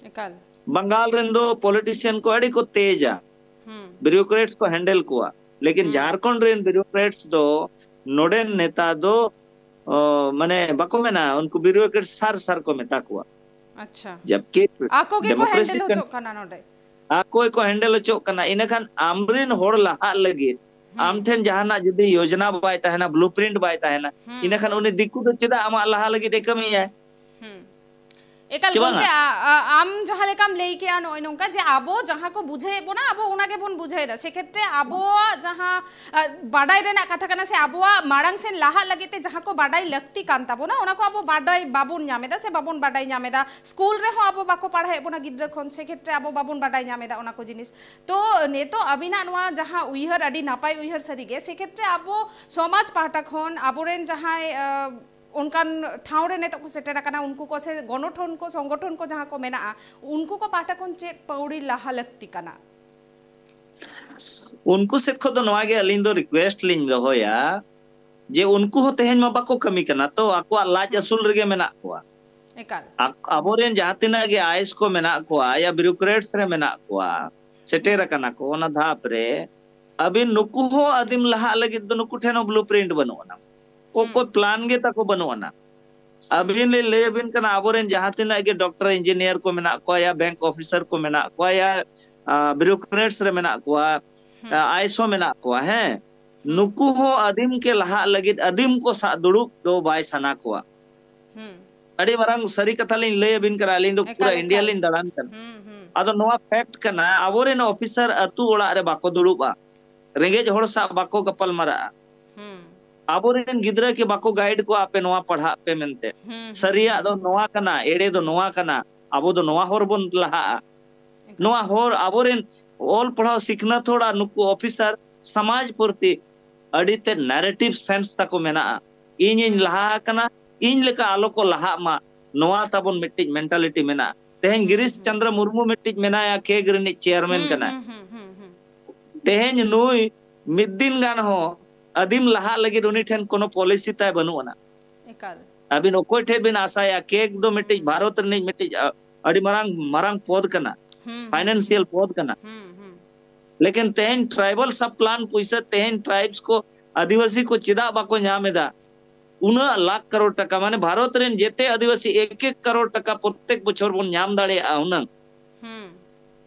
ᱮᱠᱟᱞ᱾ ᱵᱟᱝᱜᱟᱞ ᱨᱮᱱ ᱫᱚ politician ᱠᱚ ᱟᱹᱰᱤ ᱠᱚ ᱛᱮᱡᱟ, ᱦᱩᱸ᱾ bureaucrats ᱠᱚ handle ᱠᱚᱣᱟ, ᱞᱮᱠᱤᱱ ᱦᱩᱸ᱾ ᱡᱷᱟᱲᱠᱷᱚᱸᱰ ᱨᱮᱱ bureaucrats ᱫᱚ ᱱᱚᱰᱮᱱ ᱱᱮᱛᱟ ᱫᱚ, ᱚ, ᱢᱟᱱᱮ ᱵᱟᱠᱚ ᱢᱮᱱᱟ, ᱩᱱᱠᱩ bureaucrats ᱥᱟᱨ ᱥᱟᱨ ᱠᱚ ᱢᱮᱛᱟ ᱠᱚᱣᱟ᱾ ᱟᱪᱪᱷᱟ᱾ ᱡᱟᱵᱠᱤ ᱟᱠᱚ ᱜᱮᱠᱚ democracy handle ᱠᱟᱱ, ᱦᱚᱪᱚᱜ ᱠᱟᱱᱟ ᱱᱚᱰᱮ᱾ ᱟᱠᱚ ᱜᱮᱠᱚ handle ᱦᱚᱪᱚᱜ ᱠᱟᱱᱟ᱾ ᱤᱱᱟᱹᱠᱷᱟᱱ ᱟᱢᱨᱮᱱ ᱦᱚᱲ ᱞᱟᱦᱟᱜ ᱞᱟᱹᱜᱤᱫ ᱦᱩᱸ᱾ ᱟᱢ ᱴᱷᱮᱱ ᱡᱟᱦᱟᱱᱟᱜ ᱡᱩᱫᱤ ᱭᱳᱡᱽᱱᱟ ᱵᱟᱭ ᱛᱟᱦᱮᱱᱟ, blueprint ᱵᱟᱭ ᱛᱟᱦᱮᱱᱟ, ᱦᱩᱸ, ᱤᱱᱟᱹᱠᱷᱟᱱ ᱦᱩᱸ᱾ ᱩᱱᱤ ᱫᱤᱠᱩ ᱫᱚ ᱪᱮᱫᱟᱜ ᱟᱢᱟᱜ ᱞᱟᱦᱟ ᱞᱟᱹᱜᱤᱫ ᱮ ᱠᱟᱹᱢᱤᱭᱟᱭ? ᱦᱩᱸ᱾ ᱮᱠᱟᱞ ᱪᱮ ᱵᱟᱝᱟ? ᱜᱚᱝᱠᱮ, ᱟ-, ᱟ-, ᱟᱢ ᱡᱟᱦᱟᱸ ᱞᱮᱠᱟᱢ ᱞᱟᱹᱭ ᱠᱮᱜᱼᱟ, ᱱᱚᱜᱼᱚᱭ ᱱᱚᱝᱠᱟ ᱡᱮ ᱟᱵᱚ ᱡᱟᱦᱟᱸ ᱠᱚ ᱵᱩᱡᱷᱟᱹᱣᱮᱫ ᱵᱚᱱᱟ, ᱟᱵᱚ ᱚᱱᱟ ᱜᱮᱵᱚᱱ ᱵᱩᱡᱷᱟᱹᱣᱮᱫᱟ᱾ ᱥᱮ ᱠᱷᱮᱛᱨᱮ ᱟᱵᱚᱣᱟᱜ ᱡᱟᱦᱟᱸ, ᱟ, ᱵᱟᱰᱟᱭ ᱨᱮᱱᱟᱜ ᱠᱟᱛᱷᱟ ᱠᱟᱱᱟ, ᱥᱮ ᱟᱵᱚᱣᱟᱜ ᱢᱟᱲᱟᱝ ᱥᱮᱱ ᱞᱟᱦᱟᱜ ᱞᱟᱹᱜᱤᱫ ᱛᱮ ᱡᱟᱦᱟᱸ ᱠᱚ ᱵᱟᱰᱟᱭ ᱞᱟᱹᱠᱛᱤ ᱠᱟᱱ ᱛᱟᱵᱚᱱᱟ, ᱚᱱᱟ ᱠᱚ ᱟᱵᱚ ᱵᱟᱰᱟᱭ ᱵᱟᱵᱚᱱ ᱧᱟᱢ ᱮᱫᱟ ᱥᱮ ᱵᱟᱵᱚᱱ ᱵᱟᱰᱟᱭ ᱧᱟᱢ ᱮᱫᱟ᱾ ᱥᱠᱩᱞ ᱨᱮᱦᱚᱸ ᱟᱵᱚ ᱵᱟᱠᱚ ᱯᱟᱲᱦᱟᱣᱮᱫ ᱵᱚᱱᱟ ᱜᱤᱫᱽᱨᱟᱹ ᱠᱷᱚᱱ, ᱥᱮ ᱠᱷᱮᱛᱨᱮ ᱟᱵᱚ ᱵᱟᱵᱚᱱ ᱵᱟᱰᱟᱭ ᱧᱟᱢ ᱮᱫᱟ ᱚᱱᱟ ᱠᱚ ᱡᱤᱱᱤᱥ᱾ ᱛᱚ ᱱᱤᱛᱚᱜ ᱟᱹᱵᱤᱱᱟᱜ ᱱᱚᱣᱟ ᱡᱟᱦᱟᱸ ᱩᱭᱦᱟᱹᱨ, ᱟᱹᱰᱤ ᱱᱟᱯᱟᱭ ᱩᱭᱦᱟᱹᱨ ᱥᱟᱹᱨᱤᱜᱮ᱾ ᱥᱮ ᱠᱷᱮᱛᱨᱮ ᱟᱵᱚ ᱥᱚᱢᱟᱡᱽ ᱯᱟᱦᱴᱟ ᱠᱷᱚᱱ ᱟᱵᱚᱨᱮᱱ ᱡᱟᱦᱟᱸᱭ, ᱟ, ᱚᱱᱠᱟᱱ ᱴᱷᱟᱶ ᱨᱮ ᱱᱤᱛᱚᱜ ᱠᱚ ᱥᱮᱴᱮᱨ ᱟᱠᱟᱱᱟ, ᱩᱱᱠᱩ ᱠᱚ ᱥᱮ ᱜᱚᱱᱚᱴᱷᱚᱱ ᱠᱚ, ᱥᱚᱝᱜᱚᱴᱷᱚᱱ ᱠᱚ ᱡᱟᱦᱟᱸ ᱠᱚ ᱢᱮᱱᱟᱜᱼᱟ, ᱩᱱᱠᱩ ᱠᱚ ᱯᱟᱦᱴᱟ ᱠᱷᱚᱱ ᱪᱮᱫ ᱯᱟᱹᱣᱲᱤ ᱞᱟᱦᱟ ᱞᱟᱹᱠᱛᱤ ᱠᱟᱱᱟ? ᱩᱱᱠᱩ ᱥᱮᱫ ᱠᱷᱚᱱ ᱫᱚ ᱱᱚᱣᱟ ᱜᱮ ᱟᱹᱞᱤᱧ ᱫᱚ ᱨᱤᱠᱩᱭᱮᱥᱴ ᱞᱤᱧ ᱫᱚᱦᱚᱭᱟ ᱡᱮ ᱩᱱᱠᱩ ᱦᱚᱸ ᱛᱮᱦᱮᱧ ᱢᱟ ᱵᱟᱠᱚ ᱠᱟᱹᱢᱤ ᱠᱟᱱᱟ, ᱛᱚ ᱟᱠᱚᱣᱟᱜ ᱞᱟᱡ ᱟᱹᱥᱩᱞ ᱨᱮᱜᱮ ᱢᱮᱱᱟᱜ ᱠᱚᱣᱟ᱾ ᱮᱠᱟᱞ᱾ ᱟᱠ-, ᱟᱵᱚᱨᱮᱱ ᱡᱟᱦᱟᱸ ᱛᱤᱱᱟᱹᱜ ᱜᱮ ᱟᱭᱮᱥ ᱠᱚ ᱢᱮᱱᱟᱜ ᱠᱚᱣᱟ ᱭᱟ ᱵᱤᱭᱩᱨᱳᱠᱨᱮᱴᱥ ᱨᱮ ᱢᱮᱱᱟᱜ ᱠᱚᱣᱟ, ᱥᱮᱴᱮᱨ ᱟᱠᱟᱱᱟ ᱠᱚ ᱚᱱᱟ ᱫᱷᱟᱯ ᱨᱮ, ᱟᱹᱵᱤᱱ ᱱᱩᱠᱩ ᱦᱚᱸ ᱟᱹᱫᱤᱢ ᱞᱟᱦᱟᱜ ᱞᱟᱹᱜᱤᱫ ᱫᱚ ᱱᱩᱠᱩ ᱴᱷᱮᱱ ᱦᱚᱸ ᱵᱞᱩ ᱯᱨᱤᱱᱴ ᱵᱟᱹᱱᱩᱜ ᱟᱱᱟ᱾ ᱚᱠᱚᱭ ᱯᱞᱟᱱ ᱜᱮ ᱛᱟᱠᱚ ᱵᱟᱹᱱᱩᱜ ᱟᱱᱟ᱾ ᱟᱹᱵᱤᱱ ᱞᱤᱧ ᱞᱟᱹᱭ ᱟᱹᱵᱤᱱ ᱠᱟᱱᱟ, ᱟᱵᱚᱨᱮᱱ ᱡᱟᱦᱟᱸ ᱛᱤᱱᱟᱹᱜ ᱜᱮ ᱰᱚᱠᱴᱚᱨ ᱤᱧᱡᱤᱱᱤᱭᱟᱨ ᱠᱚ ᱢᱮᱱᱟᱜ ᱠᱚᱣᱟ, ᱭᱟ ᱵᱮᱝᱠ ᱚᱯᱷᱤᱥᱟᱨ ᱠᱚ ᱢᱮᱱᱟᱜ ᱠᱚᱣᱟ, ᱭᱟ, ᱟ, ᱵᱤᱭᱩᱨᱳᱠᱨᱮᱴᱥ ᱨᱮ ᱢᱮᱱᱟᱜ ᱠᱚᱣᱟ, ᱟ, ᱟᱭᱮᱥ ᱦᱚᱸ ᱢᱮᱱᱟᱜ ᱠᱚᱣᱟ, ᱦᱮᱸ, ᱱᱩᱠᱩ ᱦᱚᱸ ᱟᱹᱫᱤᱢ ᱠᱮ ᱞᱟᱦᱟᱜ ᱞᱟᱹᱜᱤᱫ ᱟᱹᱫᱤᱢ ᱠᱚ ᱥᱟᱜ ᱫᱩᱲᱩᱵ ᱫᱚ ᱵᱟᱭ ᱥᱟᱱᱟ ᱠᱚᱣᱟ᱾ ᱦᱩᱸ᱾ ᱟᱹᱰᱤ ᱢᱟᱨᱟᱝ ᱥᱟᱹᱨᱤ ᱠᱟᱛᱷᱟ ᱞᱤᱧ ᱞᱟᱹᱭ ᱟᱹᱵᱤᱱ ᱠᱟᱱᱟ, ᱟᱹᱞᱤᱧ ᱫᱚ ᱯᱩᱨᱟᱹ ᱮᱠᱟᱞ, ᱤᱱᱰᱤᱭᱟ ᱮᱠᱟᱞ᱾ ᱞᱤᱧ ᱫᱟᱬᱟᱱ ᱠᱟᱱᱟ᱾ ᱦᱩᱸ, ᱦᱩᱸ᱾ ᱟᱫᱚ ᱱᱚᱣᱟ ᱯᱷᱮᱠᱴ ᱠᱟᱱᱟ, ᱟᱵᱚᱨᱮᱱ ᱚᱯᱷᱤᱥᱟᱨ ᱟᱹᱛᱩ ᱚᱲᱟᱜ ᱨᱮ ᱵᱟᱠᱚ ᱫᱩᱲᱩᱵᱼᱟ, ᱨᱮᱸᱜᱮᱡ ᱦᱚᱲ ᱥᱟᱶ ᱵᱟᱠᱚ ᱜᱟᱯᱟᱞ ᱢᱟᱨᱟᱜᱼᱟ᱾ ᱦᱩᱸ᱾ ᱟᱵᱚᱨᱮᱱ ᱜᱤᱫᱽᱨᱟᱹ ᱠᱤ ᱵᱟᱠᱚ ᱜᱟᱭᱤᱰ ᱠᱚᱣᱟ, ᱟᱯᱮ ᱱᱚᱣᱟ ᱯᱟᱲᱦᱟᱜ ᱯᱮ ᱢᱮᱱᱛᱮ? ᱦᱩᱸ, ᱦᱩᱸ, ᱥᱟᱹᱨᱤᱭᱟᱜ ᱦᱩᱸ᱾ ᱫᱚ ᱱᱚᱣᱟ ᱠᱟᱱᱟ, ᱮᱲᱮ ᱫᱚ ᱱᱚᱣᱟ ᱠᱟᱱᱟ, ᱟᱵᱚ ᱫᱚ ᱱᱚᱣᱟ ᱦᱚᱨ ᱵᱚᱱ ᱞᱟᱦᱟᱜᱼᱟ᱾ ᱮᱠᱟᱞ᱾ ᱱᱚᱣᱟ ᱦᱚᱨ ᱟᱵᱚᱨᱮᱱ ᱚᱞ ᱯᱟᱲᱦᱟᱣ ᱥᱤᱠᱷᱱᱟᱹᱛ ᱦᱚᱲ ᱟᱨ ᱱᱩᱠᱩ ᱚᱯᱷᱤᱥᱟᱨ ᱥᱚᱢᱟᱡᱽ ᱯᱨᱚᱛᱤ ᱟᱹᱰᱤ ᱛᱮᱫ ᱱᱮᱨᱮᱴᱤᱵᱷ ᱥᱮᱱᱥ ᱛᱟᱠᱚ ᱢᱮᱱᱟᱜᱼᱟ᱾ ᱤᱧᱤᱧ ᱦᱩᱸ᱾ ᱞᱟᱦᱟ ᱟᱠᱟᱱᱟ, ᱤᱧ ᱞᱮᱠᱟ ᱟᱞᱚ ᱠᱚ ᱞᱟᱦᱟᱜ ᱢᱟ, ᱱᱚᱣᱟ ᱛᱟᱵᱚᱱ ᱢᱤᱫᱴᱤᱡ ᱢᱮᱱᱴᱟᱞᱤᱴᱤ ᱢᱮᱱᱟᱜᱼᱟ᱾ ᱛᱮᱦᱮᱧ ᱦᱩᱸ, ᱜᱤᱨᱤᱥ ᱦᱩᱸ᱾ ᱪᱚᱱᱫᱨᱚ ᱢᱩᱨᱢᱩ ᱢᱤᱫᱴᱤᱡ ᱢᱮᱱᱟᱭᱟ, ᱠᱮᱜᱽ ᱨᱤᱱᱤᱡ ᱪᱮᱭᱟᱨᱢᱮᱱ ᱦᱩᱸ, ᱠᱟᱱᱟᱭ᱾ ᱦᱩᱸ, ᱦᱩᱸ, ᱦᱩᱸ, ᱦᱩᱸ᱾ ᱛᱮᱦᱮᱧ ᱱᱩᱭ ᱢᱤᱫ ᱫᱤᱱ ᱜᱟᱱ ᱦᱚᱸ ᱟᱹᱫᱤᱢ ᱞᱟᱦᱟᱜ ᱞᱟᱹᱜᱤᱫ ᱩᱱᱤ ᱴᱷᱮᱱ ᱠᱳᱱᱳ ᱯᱚᱞᱤᱥᱤ ᱛᱟᱭ ᱵᱟᱹᱱᱩᱜ ᱟᱱᱟ᱾ ᱮᱠᱟᱞ᱾ ᱟᱹᱵᱤᱱ ᱚᱠᱚᱭ ᱴᱷᱮᱱ ᱵᱤᱱ ᱟᱥᱟᱭᱟ? ᱠᱮᱜᱽ ᱫᱚ ᱢᱤᱫᱴᱤᱡ ᱦᱩᱸ᱾ ᱵᱷᱟᱨᱚᱛ ᱨᱤᱱᱤᱡ ᱢᱤᱫᱴᱤᱡ, ᱟ, ᱟᱹᱰᱤ ᱢᱟᱨᱟᱝ, ᱢᱟᱨᱟᱝ ᱯᱚᱫᱽ ᱠᱟᱱᱟ, ᱦᱩᱸ, ᱦᱩᱸ, ᱯᱷᱟᱭᱱᱟᱱᱥᱤᱭᱟᱞ ᱦᱩᱸ᱾ ᱯᱚᱫᱽ ᱠᱟᱱᱟ᱾ ᱦᱩᱸ, ᱦᱩᱸ᱾ ᱞᱮᱠᱤᱱ ᱛᱮᱦᱮᱧ ᱴᱨᱟᱭᱵᱟᱞ ᱥᱟᱵ ᱯᱞᱟᱱ ᱯᱩᱭᱥᱟᱹ ᱛᱮᱦᱮᱧ ᱴᱨᱟᱭᱵᱥ ᱠᱚ, ᱟᱹᱫᱤᱵᱟᱹᱥᱤ ᱠᱚ ᱪᱮᱫᱟᱜ ᱵᱟᱠᱚ ᱧᱟᱢ ᱮᱫᱟ? ᱩᱱᱟᱹᱜ ᱞᱟᱠᱷ ᱠᱟᱨᱳᱲ ᱴᱟᱠᱟ, ᱢᱟᱱᱮ ᱵᱷᱟᱨᱚᱛ ᱨᱮᱱ ᱡᱮᱛᱮ ᱟᱹᱫᱤᱵᱟᱹᱥᱤ ᱮᱠ ᱮᱠ ᱠᱟᱨᱳᱲ ᱴᱟᱠᱟ ᱯᱨᱚᱛᱮᱠ ᱵᱚᱪᱷᱚᱨ ᱵᱚᱱ ᱧᱟᱢ ᱫᱟᱲᱮᱭᱟᱜᱼᱟ ᱩᱱᱟᱹᱝ᱾ ᱦᱩᱸ᱾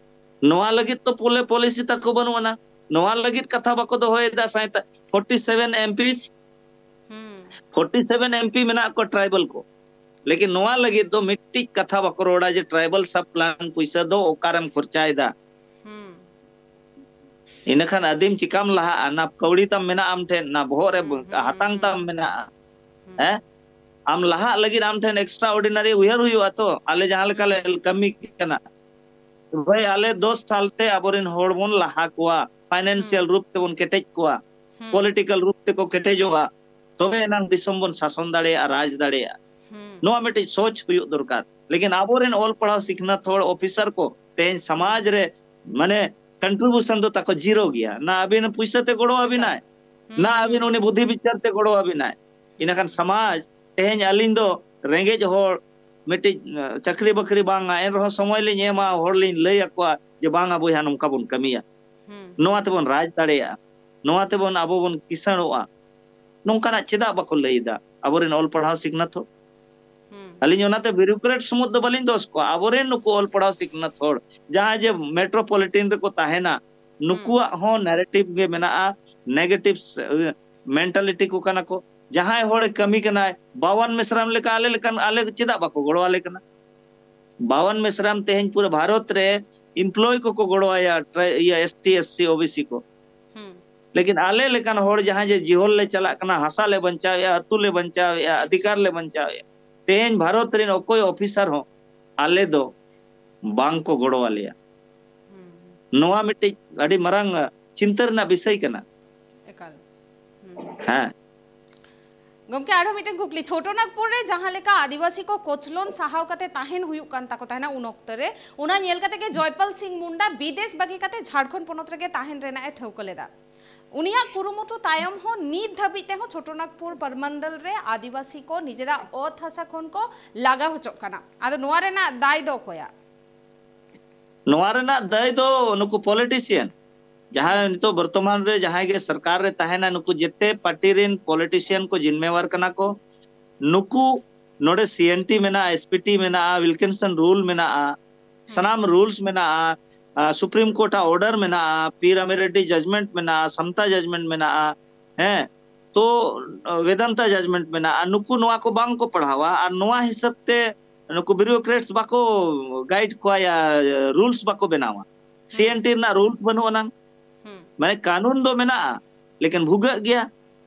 ᱱᱚᱣᱟ ᱞᱟᱹᱜᱤᱫ ᱛᱚ ᱯᱚᱞᱮ ᱯᱚᱞᱤᱥᱤ ᱛᱟᱠᱚ ᱵᱟᱹᱱᱩᱜ ᱟᱱᱟ᱾ ᱱᱚᱣᱟ ᱞᱟᱹᱜᱤᱫ ᱠᱟᱛᱷᱟ ᱵᱟᱠᱚ ᱫᱚᱦᱚᱭᱮᱫᱟ᱾ ᱥᱟᱶᱛᱮ ᱯᱷᱳᱨᱴᱤ ᱥᱮᱵᱷᱮᱱ ᱮᱢ ᱯᱤᱥ, ᱦᱩᱸ᱾ ᱯᱷᱳᱨᱴᱤ ᱥᱮᱵᱷᱮᱱ ᱮᱢ ᱯᱤ ᱢᱮᱱᱟᱜ ᱠᱚᱣᱟ ᱴᱨᱟᱭᱵᱟᱞ ᱠᱚ᱾ ᱞᱮᱠᱤᱱ ᱱᱚᱣᱟ ᱞᱟᱹᱜᱤᱫ ᱫᱚ ᱢᱤᱫᱴᱤᱡ ᱠᱟᱛᱷᱟ ᱵᱟᱠᱚ ᱨᱚᱲᱟ ᱡᱮ tribal sub plan ᱯᱩᱭᱥᱟᱹ ᱫᱚ ᱚᱠᱟᱨᱮᱢ ᱠᱷᱚᱨᱪᱟᱭᱮᱫᱟ᱾ ᱦᱩᱸ ᱤᱱᱟᱹᱠᱷᱟᱱ ᱟᱹᱫᱤᱢ ᱪᱤᱠᱟᱢ ᱞᱟᱦᱟᱜᱼᱟ? ᱱᱟ ᱠᱟᱹᱣᱰᱤ ᱛᱟᱢ ᱢᱮᱱᱟᱜᱼᱟ ᱟᱢ ᱴᱷᱮᱱ, ᱱᱟ ᱵᱚᱦᱚᱜ ᱨᱮ ᱦᱩᱸ, ᱦᱩᱸ, ᱦᱟᱛᱟᱝ ᱦᱩᱸ, ᱛᱟᱢ ᱦᱩᱸ, ᱢᱮᱱᱟᱜᱼᱟ, ᱦᱩᱸ, ᱦᱮᱸ? ᱟᱢ ᱞᱟᱦᱟᱜ ᱞᱟᱹᱜᱤᱫ ᱟᱢ ᱴᱷᱮᱱ extraordinary ᱩᱭᱦᱟᱹᱨ ᱦᱩᱭᱩᱜᱼᱟ ᱛᱚ, ᱟᱞᱮ ᱡᱟᱦᱟᱸ ᱞᱮᱠᱟ ᱞᱮ ᱠᱟᱹᱢᱤ ᱠᱟᱱᱟ᱾ ᱵᱷᱟᱹᱭ, ᱟᱞᱮ ᱫᱚᱥ ᱥᱟᱞ ᱛᱮ ᱟᱵᱚᱨᱮᱱ ᱦᱚᱲ ᱵᱚᱱ ᱞᱟᱦᱟ ᱠᱚᱣᱟ, financial ᱦᱩᱸ, ᱨᱩᱯ ᱛᱮᱵᱚᱱ ᱠᱮᱴᱮᱡ ᱠᱚᱣᱟ, ᱦᱩᱸ, political ᱨᱩᱯ ᱛᱮᱠᱚ ᱠᱮᱴᱮᱡᱚᱜᱼᱟ, ᱛᱚᱵᱮ ᱮᱱᱟᱝ ᱫᱤᱥᱚᱢ ᱵᱚᱱ ᱥᱟᱥᱚᱱ ᱫᱟᱲᱮᱭᱟᱜᱼᱟ, ᱨᱟᱡᱽ ᱫᱟᱲᱮᱭᱟᱜᱼᱟ᱾ ᱦᱩᱸ, ᱱᱚᱣᱟ ᱢᱤᱫᱴᱤᱡ ᱥᱳᱪ ᱦᱩᱭᱩᱜ ᱫᱚᱨᱠᱟᱨ᱾ ᱞᱮᱠᱤᱱ ᱟᱵᱚᱨᱮᱱ ᱚᱞ ᱯᱟᱲᱦᱟᱣ ᱥᱤᱠᱷᱱᱟᱹᱛ ᱦᱚᱲ ᱚᱯᱷᱤᱥᱟᱨ ᱠᱚ ᱛᱮᱦᱮᱧ ᱦᱩᱸ, ᱥᱚᱢᱟᱡᱽ ᱨᱮ ᱢᱟᱱᱮ contribution ᱫᱚ ᱛᱟᱠᱚ zero ᱜᱮᱭᱟ᱾ ᱱᱟ ᱟᱹᱵᱤᱱ ᱯᱩᱭᱥᱟᱹ ᱛᱮ ᱜᱚᱲᱚ ᱮᱠᱟᱞ᱾ ᱟᱵᱤᱱᱟᱭ, ᱦᱩᱸ, ᱱᱟ ᱟᱹᱵᱤᱱ ᱦᱩᱸ, ᱩᱱᱤ ᱵᱩᱫᱷᱤ ᱵᱤᱪᱟᱨ ᱛᱮ ᱜᱚᱲᱚ ᱟᱵᱤᱱᱟᱭ᱾ ᱤᱱᱟᱹᱠᱷᱟᱱ ᱥᱚᱢᱟᱡᱽ ᱛᱮᱦᱮᱧ ᱟᱹᱞᱤᱧ ᱫᱚ ᱨᱮᱸᱜᱮᱡ ᱦᱚᱲ ᱢᱤᱫᱴᱤᱡ ᱟᱸ, ᱪᱟᱹᱠᱨᱤ ᱵᱟᱹᱠᱨᱤ ᱵᱟᱝᱟ, ᱮᱱ ᱨᱮᱦᱚᱸ ᱥᱚᱢᱚᱭ ᱞᱤᱧ ᱮᱢᱟ, ᱦᱚᱲ ᱞᱤᱧ ᱞᱟᱹᱭ ᱟᱠᱚᱣᱟ ᱡᱮ ᱵᱟᱝᱟ ᱵᱚᱭᱦᱟ, ᱱᱚᱝᱠᱟ ᱵᱚᱱ ᱠᱟᱹᱢᱤᱭᱟ, ᱦᱩᱸ, ᱱᱚᱣᱟ ᱛᱮᱵᱚᱱ ᱨᱟᱡᱽ ᱫᱟᱲᱮᱭᱟᱜᱼᱟ, ᱱᱚᱣᱟ ᱛᱮᱵᱚᱱ ᱟᱵᱚ ᱵᱚᱱ ᱠᱤᱥᱟᱹᱬᱚᱜᱼᱟ᱾ ᱱᱚᱝᱠᱟᱱᱟᱜ ᱪᱮᱫᱟᱜ ᱵᱟᱠᱚ ᱞᱟᱹᱭ ᱮᱫᱟ ᱟᱵᱚᱨᱮᱱ ᱚᱞ ᱯᱟᱲᱦᱟᱣ ᱥᱤᱠᱷᱱᱟᱹᱛ ᱦᱚᱲ? ᱦᱩᱸ, ᱟᱹᱞᱤᱧ ᱚᱱᱟᱛᱮ bureaucrat ᱥᱩᱢᱩᱫ ᱫᱚ ᱵᱟᱹᱞᱤᱧ ᱫᱳᱥ ᱠᱚᱣᱟ, ᱟᱵᱚᱨᱮᱱ ᱱᱩᱠᱩ ᱚᱞ ᱯᱟᱲᱦᱟᱣ ᱥᱤᱠᱷᱱᱟᱹᱛ ᱦᱚᱲ ᱡᱟᱦᱟᱸᱭ ᱡᱮ metropolitan ᱨᱮᱠᱚ ᱛᱟᱦᱮᱱᱟ, ᱦᱩᱸ, ᱱᱩᱠᱩᱣᱟᱜ ᱦᱚᱸ narrative ᱜᱮ ᱢᱮᱱᱟᱜᱼᱟ, negative mentality ᱠᱚ ᱠᱟᱱᱟ ᱠᱚ᱾ ᱡᱟᱦᱟᱸᱭ ᱦᱚᱲᱮ ᱠᱟᱹᱢᱤ ᱠᱟᱱᱟᱭ, ᱵᱟᱣᱟᱱ ᱢᱮᱥᱨᱟᱢ ᱞᱮᱠᱟ ᱟᱞᱮ ᱞᱮᱠᱟᱱ, ᱟᱞᱮ ᱪᱮᱫᱟᱜ ᱵᱟᱠᱚ ᱜᱚᱲᱚ ᱟᱞᱮ ᱠᱟᱱᱟ? ᱵᱟᱣᱟᱱ ᱢᱮᱥᱨᱟᱢ ᱛᱮᱦᱮᱧ ᱯᱩᱨᱟᱹ ᱵᱷᱟᱨᱚᱛ ᱨᱮ employee ᱠᱚᱠᱚ ᱜᱚᱲᱚ ᱟᱭᱟ, tri- ᱤᱭᱟᱹ, ST, SC, OBC ᱠᱚ᱾ ᱦᱩᱸ, ᱞᱮᱠᱤᱱ ᱟᱞᱮ ᱞᱮᱠᱟᱱ ᱦᱚᱲ ᱡᱟᱦᱟᱸᱭ ᱡᱮ ᱡᱤᱦᱚᱞ ᱞᱮ ᱪᱟᱞᱟᱜ ᱠᱟᱱᱟ, ᱦᱟᱥᱟ ᱞᱮ ᱵᱟᱧᱪᱟᱣᱮᱫᱼᱟ, ᱟᱹᱛᱩ ᱞᱮ ᱵᱟᱧᱪᱟᱣᱮᱫᱼᱟ, ᱚᱫᱷᱤᱠᱟᱨ ᱞᱮ ᱵᱟᱧᱪᱟᱣᱮᱫᱼᱟ, ᱛᱮᱦᱮᱧ ᱵᱷᱟᱨᱚᱛ ᱨᱮᱱ ᱚᱠᱚᱭ ᱚᱯᱷᱤᱥᱟᱨ ᱦᱚᱸ ᱟᱞᱮ ᱫᱚ ᱵᱟᱝ ᱠᱚ ᱜᱚᱲᱚ ᱟᱞᱮᱭᱟ᱾ ᱦᱩᱸ, ᱱᱚᱣᱟ ᱢᱤᱫᱴᱤᱡ ᱟᱹᱰᱤ ᱢᱟᱨᱟᱝ, ᱟ, ᱪᱤᱱᱛᱟᱹ ᱨᱮᱱᱟᱜ ᱵᱤᱥᱚᱭ ᱠᱟᱱᱟ᱾ ᱮᱠᱟᱞ᱾ ᱦᱩᱸ᱾ ᱦᱮᱸ᱾ ᱜᱚᱢᱠᱮ, ᱟᱨᱦᱚᱸ ᱢᱤᱫᱴᱮᱱ ᱠᱩᱠᱞᱤ, ᱪᱷᱳᱴᱳ ᱱᱟᱜᱽᱯᱩᱨ ᱨᱮ ᱡᱟᱦᱟᱸ ᱞᱮᱠᱟ ᱟᱹᱫᱤᱵᱟᱹᱥᱤ ᱠᱚ ᱠᱚᱪᱞᱚᱱ ᱥᱟᱦᱟᱣ ᱠᱟᱛᱮ ᱛᱟᱦᱮᱱ ᱦᱩᱭᱩᱜ ᱠᱟᱱ ᱛᱟᱠᱚ ᱛᱟᱦᱮᱱᱟ ᱩᱱ ᱚᱠᱛᱚ ᱨᱮ, ᱚᱱᱟ ᱧᱮᱞ ᱠᱟᱛᱮ ᱜᱮ ᱡᱚᱭᱯᱟᱞ ᱥᱤᱝ ᱢᱩᱱᱰᱟ ᱵᱤᱫᱮᱥ ᱵᱟᱹᱜᱤ ᱠᱟᱛᱮ ᱡᱷᱟᱲᱠᱷᱚᱸᱰ ᱯᱚᱱᱚᱛ ᱨᱮᱜᱮ ᱛᱟᱦᱮᱱ ᱨᱮᱱᱟᱜ ᱮ ᱴᱷᱟᱹᱣᱠᱟᱹ ᱞᱮᱫᱟ᱾ ᱩᱱᱤᱭᱟᱜ ᱠᱩᱨᱩᱢᱩᱴᱩ ᱛᱟᱭᱚᱢ ᱦᱚᱸ ᱱᱤᱛ ᱫᱷᱟᱹᱵᱤᱡ ᱛᱮᱦᱚᱸ ᱪᱷᱳᱴᱳ ᱱᱟᱜᱽᱯᱩᱨ ᱯᱟᱨᱢᱟᱱᱰᱟᱞ ᱨᱮ ᱟᱹᱫᱤᱵᱟᱹᱥᱤ ᱠᱚ ᱱᱤᱡᱮᱨᱟᱜ ᱚᱛ ᱦᱟᱥᱟ ᱠᱷᱚᱱ ᱠᱚ ᱞᱟᱜᱟ ᱦᱚᱪᱚᱜ ᱠᱟᱱᱟ᱾ ᱟᱫᱚ ᱱᱚᱣᱟ ᱨᱮᱱᱟᱜ ᱫᱟᱭ ᱫᱚ ᱚᱠᱚᱭᱟᱜ? ᱱᱚᱣᱟ ᱨᱮᱱᱟᱜ ᱫᱟᱹᱭ ᱫᱚ ᱱᱩᱠᱩ politician, ᱡᱟᱦᱟᱸᱭ ᱱᱤᱛᱚᱜ ᱵᱚᱨᱛᱚᱢᱟᱱ ᱨᱮ ᱡᱟᱦᱟᱸᱭ ᱜᱮ ᱥᱚᱨᱠᱟᱨ ᱨᱮ ᱛᱟᱦᱮᱱᱟ, ᱱᱩᱠᱩ ᱡᱮᱛᱮ ᱯᱟᱨᱴᱤ ᱨᱮᱱ politician ᱠᱚ ᱡᱤᱢᱢᱮᱣᱟᱨ ᱠᱟᱱᱟ ᱠᱚ᱾ ᱱᱩᱠᱩ ᱱᱚᱰᱮ CNT ᱢᱮᱱᱟᱜᱼᱟ, SPT ᱢᱮᱱᱟᱜᱼᱟ, ᱣᱤᱞᱠᱤᱱᱥᱚᱱ ᱨᱩᱞ ᱢᱮᱱᱟᱜᱼᱟ, ᱥᱟᱱᱟᱢ ᱨᱩᱞᱥ ᱢᱮᱱᱟᱜᱼᱟ, ᱥᱩᱯᱨᱤᱢ ᱠᱳᱨᱴ ᱟᱜ ᱚᱨᱰᱟᱨ ᱢᱮᱱᱟᱜᱼᱟ, ᱯᱤ ᱨᱟᱢᱤᱨᱮᱰᱰᱤ ᱡᱟᱡᱢᱮᱱᱴ ᱢᱮᱱᱟᱜᱼᱟ, ᱥᱟᱢᱛᱟ ᱡᱟᱡᱢᱮᱱᱴ ᱢᱮᱱᱟᱜᱼᱟ, ᱦᱮᱸ, ᱛᱚ ᱵᱮᱫᱟᱱᱛᱟ ᱡᱟᱡᱽᱢᱮᱱᱴ ᱢᱮᱱᱟᱜᱼᱟ, ᱱᱩᱠᱩ ᱱᱚᱣᱟ ᱠᱚ ᱵᱟᱝ ᱠᱚ ᱯᱟᱲᱦᱟᱣᱟ, ᱟᱨ ᱱᱚᱣᱟ ᱦᱤᱥᱟᱹᱵ ᱛᱮ ᱱᱩᱠᱩ ᱵᱤᱭᱩᱨᱳᱠᱨᱮᱴᱥ ᱵᱟᱠᱚ ᱜᱟᱭᱤᱰ ᱠᱚᱣᱟ ᱭᱟ ᱨᱩᱞᱥ ᱵᱟᱠᱚ ᱵᱮᱱᱟᱣᱟ᱾ ᱥᱤ ᱮᱱ ᱴᱤ ᱨᱮᱱᱟᱜ ᱨᱩᱞᱥ ᱵᱟᱹᱱᱩᱜ ᱟᱱᱟᱝ᱾ ᱢᱟᱱᱮ ᱠᱟᱹᱱᱩᱱ ᱫᱚ ᱢᱮᱱᱟᱜᱼᱟ, ᱞᱮᱠᱤᱱ ᱵᱷᱩᱜᱟᱹᱜ ᱜᱮᱭᱟ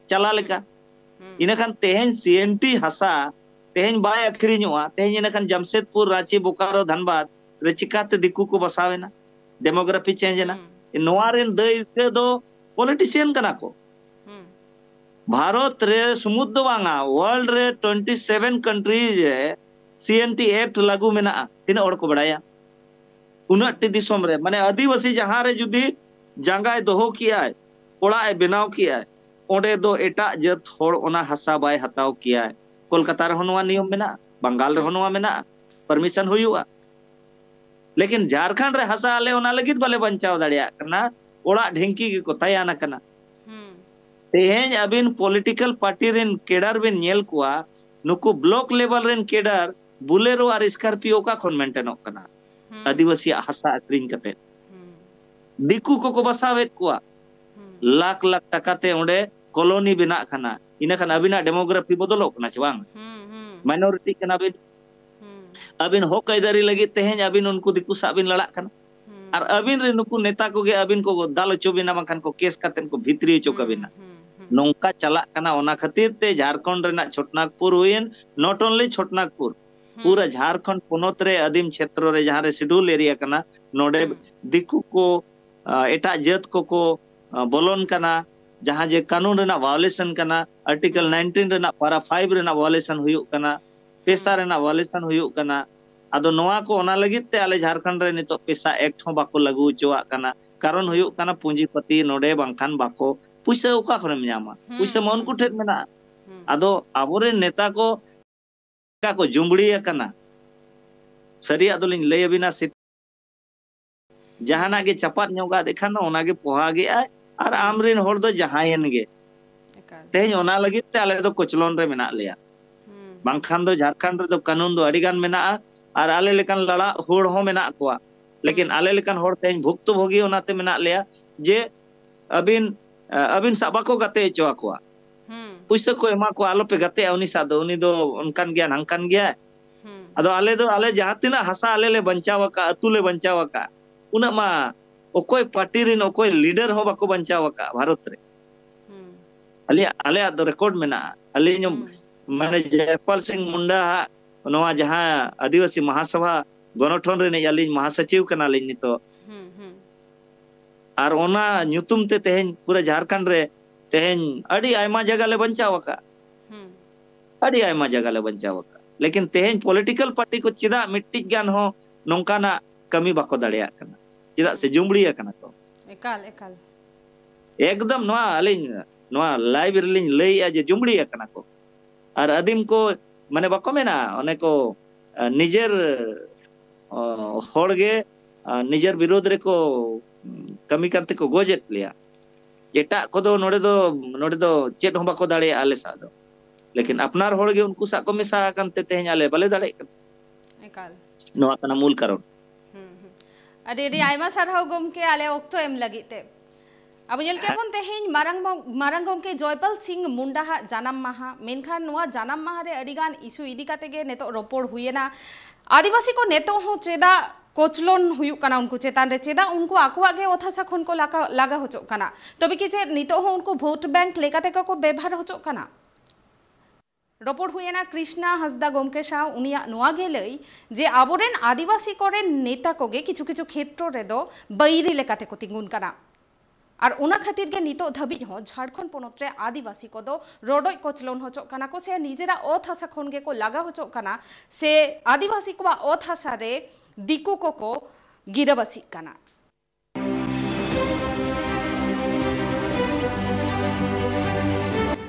ᱪᱟᱞᱟ ᱞᱮᱠᱟ᱾ ᱤᱱᱟᱹᱠᱷᱟᱱ ᱛᱮᱦᱮᱧ ᱥᱤ ᱮᱱ ᱴᱤ ᱦᱟᱥᱟ ᱛᱮᱦᱮᱧ ᱵᱟᱭ ᱟᱹᱠᱷᱨᱤᱧᱚᱜᱼᱟ, ᱛᱮᱦᱮᱧ ᱤᱱᱟᱹᱠᱷᱟᱱ ᱡᱟᱢᱥᱮᱫᱽᱯᱩᱨ, ᱨᱟᱸᱪᱤ, ᱵᱳᱠᱟᱨᱳ, ᱫᱷᱟᱱᱵᱟᱫᱽ ᱨᱮ ᱪᱤᱠᱟᱛᱮ ᱫᱤᱠᱩ ᱠᱚ ᱵᱟᱥᱟᱣ ᱮᱱᱟ? ᱰᱮᱢᱳᱜᱨᱟᱯᱷᱤ ᱪᱮᱧᱡᱽ ᱮᱱᱟ᱾ ᱱᱚᱣᱟ ᱨᱮᱱ ᱫᱟᱹᱭᱠᱟᱹ ᱫᱚ ᱯᱚᱞᱤᱴᱤᱥᱤᱭᱟᱱ ᱠᱟᱱᱟ ᱠᱚ᱾ ᱵᱷᱟᱨᱚᱛ ᱨᱮ ᱥᱩᱢᱩᱫ ᱫᱚ ᱵᱟᱝᱟ, ᱣᱟᱨᱞᱰ ᱨᱮ ᱴᱩᱭᱮᱱᱴᱤ ᱥᱮᱵᱷᱮᱱ ᱠᱟᱱᱴᱨᱤ ᱨᱮ ᱥᱤ ᱮᱱ ᱴᱤ ᱮᱠᱴ ᱞᱟᱹᱜᱩ ᱢᱮᱱᱟᱜᱼᱟ᱾ ᱛᱤᱱᱟᱹᱜ ᱦᱚᱲ ᱠᱚ ᱵᱟᱲᱟᱭᱟ? ᱩᱱᱟᱹᱜ ᱴᱤ ᱫᱤᱥᱚᱢ ᱨᱮ, ᱢᱟᱱᱮ ᱟᱹᱫᱤᱵᱟᱹᱥᱤ ᱡᱟᱦᱟᱸ ᱨᱮ ᱡᱩᱫᱤ ᱡᱟᱸᱜᱟᱭ ᱫᱚᱦᱚ ᱠᱮᱜᱼᱟᱭ, ᱚᱲᱟᱜ ᱮ ᱵᱮᱱᱟᱣ ᱠᱮᱜᱼᱟᱭ, ᱚᱸᱰᱮ ᱫᱚ ᱮᱴᱟᱜ ᱡᱟᱹᱛ ᱦᱚᱲ ᱚᱱᱟ ᱦᱟᱥᱟ ᱵᱟᱭ ᱦᱟᱛᱟᱣ ᱠᱮᱭᱟᱭ᱾ ᱠᱳᱞᱠᱟᱛᱟ ᱨᱮᱦᱚᱸ ᱱᱚᱣᱟ ᱱᱤᱭᱚᱢ ᱢᱮᱱᱟᱜᱼᱟ, ᱵᱟᱝᱜᱟᱞ ᱨᱮᱦᱚᱸ ᱱᱚᱣᱟ ᱢᱮᱱᱟᱜᱼᱟ, ᱯᱟᱨᱢᱤᱥᱚᱱ ᱦᱩᱭᱩᱜᱼᱟ᱾ ᱞᱮᱠᱤᱱ ᱡᱷᱟᱨᱠᱷᱚᱸᱰ ᱨᱮ ᱦᱟᱥᱟ ᱟᱞᱮ ᱚᱱᱟ ᱞᱟᱹᱜᱤᱫ ᱵᱟᱞᱮ ᱵᱟᱧᱪᱟᱣ ᱫᱟᱲᱮᱭᱟᱜ ᱠᱟᱱᱟ, ᱚᱲᱟᱜ ᱰᱷᱤᱝᱠᱤ ᱜᱮᱠᱚ ᱛᱟᱭᱟᱱ ᱟᱠᱟᱱᱟ᱾ ᱛᱮᱦᱮᱧ ᱟᱹᱵᱤᱱ ᱯᱚᱞᱤᱴᱤᱠᱟᱞ ᱯᱟᱨᱴᱤ ᱨᱮᱱ ᱠᱮᱰᱟᱨ ᱵᱤᱱ ᱧᱮᱞ ᱠᱚᱣᱟ, ᱱᱩᱠᱩ ᱵᱞᱚᱠ ᱞᱮᱵᱮᱞ ᱨᱮᱱ ᱠᱮᱰᱟᱨ ᱵᱩᱞᱮᱨᱳ ᱟᱨ ᱥᱠᱚᱨᱯᱤᱭᱳ ᱚᱠᱟ ᱠᱷᱚᱱ ᱢᱮᱱᱴᱮᱱᱚᱜ ᱠᱟᱱᱟ? ᱟᱹᱫᱤᱵᱟᱹᱥᱤᱭᱟᱜ ᱦᱟᱥᱟ ᱟᱹᱠᱷᱨᱤᱧ ᱠᱟᱛᱮ᱾ ᱫᱤᱠᱩ ᱠᱚᱠᱚ ᱵᱟᱥᱟᱣᱮᱫ ᱠᱚᱣᱟ᱾ ᱞᱟᱠᱷ ᱞᱟᱠᱷ ᱴᱟᱠᱟ ᱛᱮ ᱚᱸᱰᱮ ᱠᱚᱞᱚᱱᱤ ᱵᱮᱱᱟᱜ ᱠᱟᱱᱟ᱾ ᱤᱱᱟᱹᱠᱷᱟᱱ ᱟᱹᱵᱤᱱᱟᱜ ᱰᱮᱢᱳᱜᱨᱟᱯᱷᱤ ᱵᱚᱫᱚᱞᱚᱜ ᱠᱟᱱᱟ ᱪᱮ ᱵᱟᱝ? ᱢᱟᱭᱱᱚᱨᱤᱴᱤ ᱠᱟᱱᱟ ᱵᱤᱱ᱾ ᱟᱹᱵᱤᱱ ᱦᱚᱠ ᱟᱹᱭᱫᱟᱹᱨᱤ ᱞᱟᱹᱜᱤᱫ ᱛᱮᱦᱮᱧ ᱟᱹᱵᱤᱱ ᱩᱱᱠᱩ ᱫᱤᱠᱩ ᱥᱟᱶ ᱵᱤᱱ ᱞᱟᱲᱟᱜ ᱠᱟᱱᱟ᱾ ᱟᱨ ᱟᱹᱵᱤᱱ ᱨᱮᱱ ᱱᱩᱠᱩ ᱱᱮᱛᱟ ᱠᱚᱜᱮ ᱟᱹᱵᱤᱱ ᱠᱚ ᱫᱟᱞ ᱦᱚᱪᱚ ᱵᱤᱱᱟ, ᱵᱟᱝᱠᱷᱟᱱ ᱠᱚ ᱠᱮᱥ ᱠᱟᱛᱮ ᱠᱚ ᱵᱷᱤᱛᱨᱤ ᱦᱚᱪᱚ ᱠᱟᱵᱤᱱᱟ᱾ ᱱᱚᱝᱠᱟ ᱪᱟᱞᱟᱜ ᱠᱟᱱᱟ, ᱚᱱᱟ ᱠᱷᱟᱹᱛᱤᱨ ᱛᱮ ᱡᱷᱟᱨᱠᱷᱚᱸᱰ ᱨᱮᱱᱟᱜ ᱪᱷᱳᱴᱱᱟᱜᱽᱯᱩᱨ ᱦᱩᱭᱮᱱ, not only ᱪᱷᱳᱴᱱᱟᱜᱽᱯᱩᱨ, ᱯᱩᱨᱟᱹ ᱡᱷᱟᱨᱠᱷᱚᱸᱰ ᱯᱚᱱᱚᱛ ᱨᱮ ᱟᱹᱫᱤᱢ ᱪᱷᱮᱛᱨᱚ ᱨᱮ ᱡᱟᱦᱟᱸ ᱨᱮ ᱥᱤᱰᱩᱞ ᱮᱨᱤᱭᱟ ᱠᱟᱱᱟ, ᱱᱚᱰᱮ ᱫᱤᱠᱩ ᱠᱚ, ᱟ, ᱮᱴᱟᱜ ᱡᱟᱹᱛ ᱠᱚᱠᱚ, ᱟ, ᱵᱚᱞᱚᱱ ᱠᱟᱱᱟ, ᱡᱟᱦᱟᱸ ᱡᱮ ᱠᱟᱹᱱᱩᱱ ᱨᱮᱱᱟᱜ ᱵᱷᱟᱭᱳᱞᱮᱥᱚᱱ ᱠᱟᱱᱟ, ᱟᱨᱴᱤᱠᱮᱞ ᱱᱟᱭᱤᱱᱴᱤᱱ ᱨᱮᱱᱟᱜ ᱯᱟᱨᱟ ᱯᱷᱟᱭᱤᱵᱷ ᱨᱮᱱᱟᱜ ᱵᱷᱟᱭᱳᱞᱮᱥᱚᱱ ᱦᱩᱭᱩᱜ ᱠᱟᱱᱟ, ᱯᱮᱥᱟ ᱨᱮᱱᱟᱜ ᱵᱷᱟᱭᱳᱞᱮᱥᱚᱱ ᱦᱩᱭᱩᱜ ᱠᱟᱱᱟ᱾ ᱟᱫᱚ ᱱᱚᱣᱟ ᱠᱚ ᱚᱱᱟ ᱞᱟᱹᱜᱤᱫ ᱛᱮ ᱟᱞᱮ ᱡᱷᱟᱨᱠᱷᱚᱸᱰ ᱨᱮ ᱱᱤᱛᱚᱜ ᱯᱮᱥᱟ ᱮᱠᱴ ᱦᱚᱸ ᱵᱟᱠᱚ ᱞᱟᱹᱜᱩ ᱦᱚᱪᱚᱣᱟᱜ ᱠᱟᱱᱟ᱾ ᱠᱟᱨᱚᱱ ᱦᱩᱭᱩᱜ ᱠᱟᱱᱟ ᱯᱩᱸᱡᱤᱯᱟᱹᱛᱤ ᱱᱚᱰᱮ ᱵᱟᱝᱠᱷᱟᱱ ᱵᱟᱠᱚ, ᱯᱩᱭᱥᱟᱹ ᱚᱠᱟ ᱠᱷᱚᱱᱮᱢ ᱧᱟᱢᱟ? ᱯᱩᱭᱥᱟᱹ ᱢᱟ ᱩᱱᱠᱩ ᱴᱷᱮᱱ ᱢᱮᱱᱟᱜᱼᱟ᱾ ᱟᱫᱚ ᱟᱵᱚᱨᱮᱱ ᱱᱮᱛᱟ ᱠᱚ ᱪᱮᱠᱟ ᱠᱚ ᱡᱩᱢᱵᱽᱲᱤ ᱟᱠᱟᱱᱟ? ᱥᱟᱹᱨᱤᱭᱟᱜ ᱫᱚᱞᱤᱧ ᱞᱟᱹᱭ ᱟᱵᱤᱱᱟ, ᱥᱮ ᱡᱟᱦᱟᱱᱟᱜ ᱜᱮ ᱪᱟᱯᱟᱫ ᱧᱚᱜᱟᱫ ᱮ ᱠᱷᱟᱱ ᱚᱱᱟ ᱜᱮ ᱯᱚᱦᱟ ᱜᱮ ᱟᱭ, ᱟᱨ ᱟᱢ ᱨᱮᱱ ᱦᱚᱲ ᱫᱚ ᱡᱟᱦᱟᱸᱭᱮᱱ ᱜᱮ᱾ ᱮᱠᱟᱞ᱾ ᱛᱮᱦᱮᱧ ᱚᱱᱟ ᱞᱟᱹᱜᱤᱫ ᱛᱮ ᱟᱞᱮ ᱫᱚ ᱠᱚᱪᱞᱚᱱ ᱨᱮ ᱢᱮᱱᱟᱜ ᱞᱮᱭᱟ᱾ ᱵᱟᱝᱠᱷᱟᱱ ᱫᱚ ᱡᱷᱟᱲᱠᱷᱚᱸᱰ ᱨᱮᱫᱚ ᱠᱟᱹᱱᱩᱱ ᱫᱚ ᱟᱹᱰᱤ ᱜᱟᱱ ᱢᱮᱱᱟᱜᱼᱟ, ᱟᱨ ᱟᱞᱮ ᱞᱮᱠᱟᱱ ᱞᱟᱲᱟᱜ ᱦᱚᱲ ᱦᱚᱸ ᱢᱮᱱᱟᱜ ᱠᱚᱣᱟ᱾ ᱞᱮᱠᱤᱱ ᱟᱞᱮ ᱞᱮᱠᱟᱱ ᱦᱚᱲ ᱛᱮᱦᱮᱧ ᱵᱷᱩᱠᱛᱚ ᱵᱷᱳᱜᱤ ᱚᱱᱟᱛᱮ ᱢᱮᱱᱟᱜ ᱞᱮᱭᱟ ᱡᱮ ᱟᱹᱵᱤᱱ, ᱟᱹᱵᱤᱱ ᱥᱟᱶ ᱵᱟᱠᱚ ᱜᱟᱛᱮ ᱦᱚᱪᱚ ᱟᱠᱚᱣᱟ᱾ ᱯᱩᱭᱥᱟᱹ ᱠᱚ ᱮᱢᱟ ᱠᱚᱣᱟ, ᱟᱞᱚᱯᱮ ᱜᱟᱛᱮᱜᱼᱟ ᱩᱱᱤ ᱥᱟᱶ ᱫᱚ, ᱩᱱᱤ ᱫᱚ ᱚᱱᱠᱟᱱ ᱜᱮᱭᱟ, ᱱᱷᱟᱝᱠᱟᱱ ᱜᱮᱭᱟᱭ᱾ ᱦᱩᱸ᱾ ᱟᱫᱚ ᱟᱞᱮ ᱫᱚ, ᱟᱞᱮ ᱡᱟᱦᱟᱸ ᱛᱤᱱᱟᱹᱜ ᱦᱟᱥᱟ ᱟᱞᱮ ᱞᱮ ᱵᱟᱧᱪᱟᱣ ᱟᱠᱟᱫ, ᱟᱹᱛᱩ ᱞᱮ ᱵᱟᱧᱪᱟᱣ ᱟᱠᱟᱫ, ᱩᱱᱟᱹᱜ ᱢᱟ ᱚᱠᱚᱭ ᱯᱟᱨᱴᱤ ᱨᱮᱱ ᱚᱠᱚᱭ ᱞᱤᱰᱟᱨ ᱦᱚᱸ ᱵᱟᱠᱚ ᱵᱟᱧᱪᱟᱣ ᱟᱠᱟᱫ ᱵᱷᱟᱨᱚᱛ ᱨᱮ᱾ ᱦᱩᱸ᱾ ᱟᱞᱮᱭᱟᱜ, ᱟᱞᱮᱭᱟᱜ ᱫᱚ ᱨᱮᱠᱚᱨᱰ ᱢᱮᱱᱟᱜᱼᱟ᱾ ᱟᱹᱞᱤᱧ ᱦᱚᱸ, ᱦᱩᱸ᱾ ᱢᱟᱱᱮ, ᱡᱚᱭᱯᱟᱞ ᱥᱤᱝ ᱢᱩᱱᱰᱟ ᱦᱟᱜ ᱱᱚᱣᱟ ᱡᱟᱦᱟᱸ ᱟᱹᱫᱤᱵᱟᱹᱥᱤ ᱢᱟᱦᱟᱥᱟᱵᱷᱟ ᱜᱚᱱᱚᱴᱷᱚᱱ ᱨᱤᱱᱤᱡ ᱟᱹᱞᱤᱧ ᱢᱟᱦᱟᱥᱚᱪᱤᱵᱽ ᱠᱟᱱᱟᱞᱤᱧ ᱱᱤᱛᱚᱜ᱾ ᱦᱩᱸ, ᱦᱩᱸ᱾ ᱟᱨ ᱚᱱᱟ ᱧᱩᱛᱩᱢ ᱛᱮ ᱛᱮᱦᱮᱧ ᱯᱩᱨᱟᱹ ᱡᱷᱟᱲᱠᱷᱚᱸᱰ ᱨᱮ ᱛᱮᱦᱮᱧ ᱟᱹᱰᱤ ᱟᱭᱢᱟ ᱡᱟᱭᱜᱟ ᱞᱮ ᱵᱟᱧᱪᱟᱣ ᱟᱠᱟᱫ᱾ ᱦᱩᱸ᱾ ᱟᱹᱰᱤ ᱟᱭᱢᱟ ᱡᱟᱭᱜᱟ ᱞᱮ ᱵᱟᱧᱪᱟᱣ ᱟᱠᱟᱫ᱾ ᱞᱮᱠᱤᱱ ᱛᱮᱦᱮᱧ ᱯᱚᱞᱤᱴᱤᱠᱟᱞ ᱯᱟᱨᱴᱤ ᱠᱚ ᱪᱮᱫᱟᱜ ᱢᱤᱫᱴᱤᱡ ᱜᱟᱱ ᱦᱚᱸ ᱱᱚᱝᱠᱟᱱᱟᱜ ᱠᱟᱹᱢᱤ ᱵᱟᱠᱚ ᱫᱟᱲᱮᱭᱟᱜ ᱠᱟᱱᱟ? ᱪᱮᱫᱟᱜ ᱥᱮ ᱡᱩᱢᱲᱤ ᱟᱠᱟᱱᱟ ᱠᱚ᱾ ᱮᱠᱟᱞ, ᱮᱠᱟᱞ᱾ ᱮᱠᱫᱚᱢ ᱱᱚᱣᱟ ᱟᱹᱞᱤᱧ ᱱᱚᱣᱟ ᱞᱟᱭᱤᱵᱷ ᱨᱮᱞᱤᱧ ᱞᱟᱹᱭᱮᱜᱼᱟ ᱡᱮ ᱡᱩᱢᱲᱤ ᱟᱠᱟᱱᱟ ᱠᱚ᱾ ᱟᱨ ᱟᱹᱫᱤᱢ ᱠᱚ, ᱢᱟᱱᱮ, ᱵᱟᱠᱚ ᱢᱮᱱᱟ, ᱚᱱᱮ ᱠᱚ, ᱟ, ᱱᱤᱡᱮᱨ, ᱚ, ᱦᱚᱲ ᱜᱮ, ᱟ, ᱱᱤᱡᱮᱨ ᱵᱤᱨᱳᱫᱷ ᱨᱮᱠᱚ, ᱩᱢ, ᱠᱟᱹᱢᱤ ᱠᱟᱱ ᱛᱮᱠᱚ ᱜᱚᱡᱮᱫ ᱞᱮᱭᱟ᱾ ᱮᱴᱟᱜ ᱠᱚᱫᱚ ᱱᱚᱰᱮ ᱫᱚ, ᱱᱚᱰᱮ ᱫᱚ ᱪᱮᱫ ᱦᱚᱸ ᱵᱟᱠᱚ ᱫᱟᱲᱮᱭᱟᱜᱼᱟ ᱟᱞᱮ ᱥᱟᱶ ᱫᱚ᱾ ᱞᱮᱠᱤᱱ ᱦᱩᱸ᱾ ᱟᱯᱱᱟᱨ ᱦᱚᱲ ᱜᱮ ᱩᱱᱠᱩ ᱥᱟᱶ ᱠᱚ ᱢᱮᱥᱟ ᱟᱠᱟᱱ ᱛᱮ ᱛᱮᱦᱮᱧ ᱟᱞᱮ ᱵᱟᱞᱮ ᱫᱟᱲᱮᱭᱟᱜ ᱠᱟᱱᱟ᱾ ᱮᱠᱟᱞ᱾ ᱱᱚᱣᱟ ᱠᱟᱱᱟ ᱢᱩᱞ ᱠᱟᱨᱚᱱ᱾ ᱦᱩᱸ, ᱦᱩᱸ᱾ ᱟᱹᱰᱤ, ᱟᱹᱰᱤ ᱟᱭᱢᱟ ᱥᱟᱨᱦᱟᱣ ᱜᱚᱢᱠᱮ, ᱟᱞᱮ ᱚᱠᱛᱚ ᱮᱢ ᱞᱟᱹᱜᱤᱫ ᱛᱮ᱾ ᱟᱵᱚ ᱧᱮᱞ ᱠᱮᱫ ᱵᱚᱱ ᱛᱮᱦᱮᱧ ᱢᱟᱨᱟᱝ ᱢᱚ-, ᱢᱟᱨᱟᱝ ᱜᱚᱢᱠᱮ ᱡᱚᱭᱯᱟᱞ ᱥᱤᱝ ᱢᱩᱱᱰᱟ ᱦᱟᱜ ᱡᱟᱱᱟᱢ ᱢᱟᱦᱟ, ᱢᱮᱱᱠᱷᱟᱱ ᱱᱚᱣᱟ ᱡᱟᱱᱟᱢ ᱢᱟᱦᱟ ᱨᱮ ᱟᱹᱰᱤ ᱜᱟᱱ ᱤᱥᱩ ᱤᱫᱤ ᱠᱟᱛᱮ ᱜᱮ ᱱᱤᱛᱚᱜ ᱨᱚᱯᱚᱲ ᱦᱩᱭᱮᱱᱟ᱾ ᱟᱹᱫᱤᱵᱟᱹᱥᱤ ᱠᱚ ᱱᱤᱛᱚᱜ ᱦᱚᱸ ᱪᱮᱫᱟᱜ ᱠᱚᱪᱞᱚᱱ ᱦᱩᱭᱩᱜ ᱠᱟᱱᱟ ᱩᱱᱠᱩ ᱪᱮᱛᱟᱱ ᱨᱮ? ᱪᱮᱫᱟᱜ ᱩᱱᱠᱩ ᱟᱠᱚᱣᱟᱜ ᱜᱮ ᱚᱛ ᱦᱟᱥᱟ ᱠᱷᱚᱱ ᱠᱚ ᱞᱟᱜᱟ, ᱞᱟᱜᱟ ᱦᱚᱪᱚᱜ ᱠᱟᱱᱟ? ᱛᱚᱵᱮ ᱠᱤ ᱪᱮᱫ ᱱᱤᱛᱚᱜ ᱦᱚᱸ ᱩᱱᱠᱩ ᱵᱷᱳᱴ ᱵᱮᱝᱠ ᱞᱮᱠᱟ ᱛᱮᱜᱮ ᱠᱚ ᱵᱮᱵᱷᱟᱨ ᱦᱚᱪᱚᱜ ᱠᱟᱱᱟ? ᱨᱚᱯᱚᱲ ᱦᱩᱭᱮᱱᱟ ᱠᱨᱤᱥᱱᱟ ᱦᱟᱸᱥᱫᱟ ᱜᱚᱢᱠᱮ ᱥᱟᱶ᱾ ᱩᱱᱤᱭᱟᱜ ᱱᱚᱣᱟ ᱜᱮ ᱞᱟᱹᱭ ᱡᱮ ᱟᱵᱚᱨᱮᱱ ᱟᱹᱫᱤᱵᱟᱹᱥᱤ ᱠᱚᱨᱮᱱ ᱱᱮᱛᱟ ᱠᱚᱜᱮ ᱠᱤᱪᱷᱩ ᱠᱤᱪᱷᱩ ᱠᱷᱮᱛᱨᱚ ᱨᱮᱫᱚ ᱵᱟᱹᱭᱨᱤ ᱞᱮᱠᱟ ᱛᱮᱠᱚ ᱛᱤᱸᱜᱩᱱ ᱠᱟᱱᱟ᱾ ᱟᱨ ᱚᱱᱟ ᱠᱷᱟᱹᱛᱤᱨ ᱜᱮ ᱱᱤᱛᱚᱜ ᱫᱷᱟᱹᱵᱤᱡ ᱦᱚᱸ ᱡᱷᱟᱲᱠᱷᱚᱸᱰ ᱯᱚᱱᱚᱛ ᱨᱮ ᱟᱹᱫᱤᱵᱟᱹᱥᱤ ᱠᱚᱫᱚ ᱨᱚᱰᱚᱡ ᱠᱚᱪᱞᱚᱱ ᱦᱚᱪᱚᱜ ᱠᱟᱱᱟ ᱠᱚ ᱥᱮ ᱱᱤᱡᱮᱨᱟᱜ ᱚᱛ ᱦᱟᱥᱟ ᱠᱷᱚᱱ ᱜᱮᱠᱚ ᱞᱟᱜᱟ ᱦᱚᱪᱚᱜ ᱠᱟᱱᱟ ᱥᱮ ᱟᱹᱫᱤᱵᱟᱹᱥᱤ ᱠᱚᱣᱟᱜ ᱚᱛ ᱦᱟᱥᱟ ᱨᱮ ᱫᱤᱠᱩ ᱠᱚᱠᱚ ᱜᱤᱨᱟᱹᱵᱟᱹᱥᱤᱜ ᱠᱟᱱᱟ᱾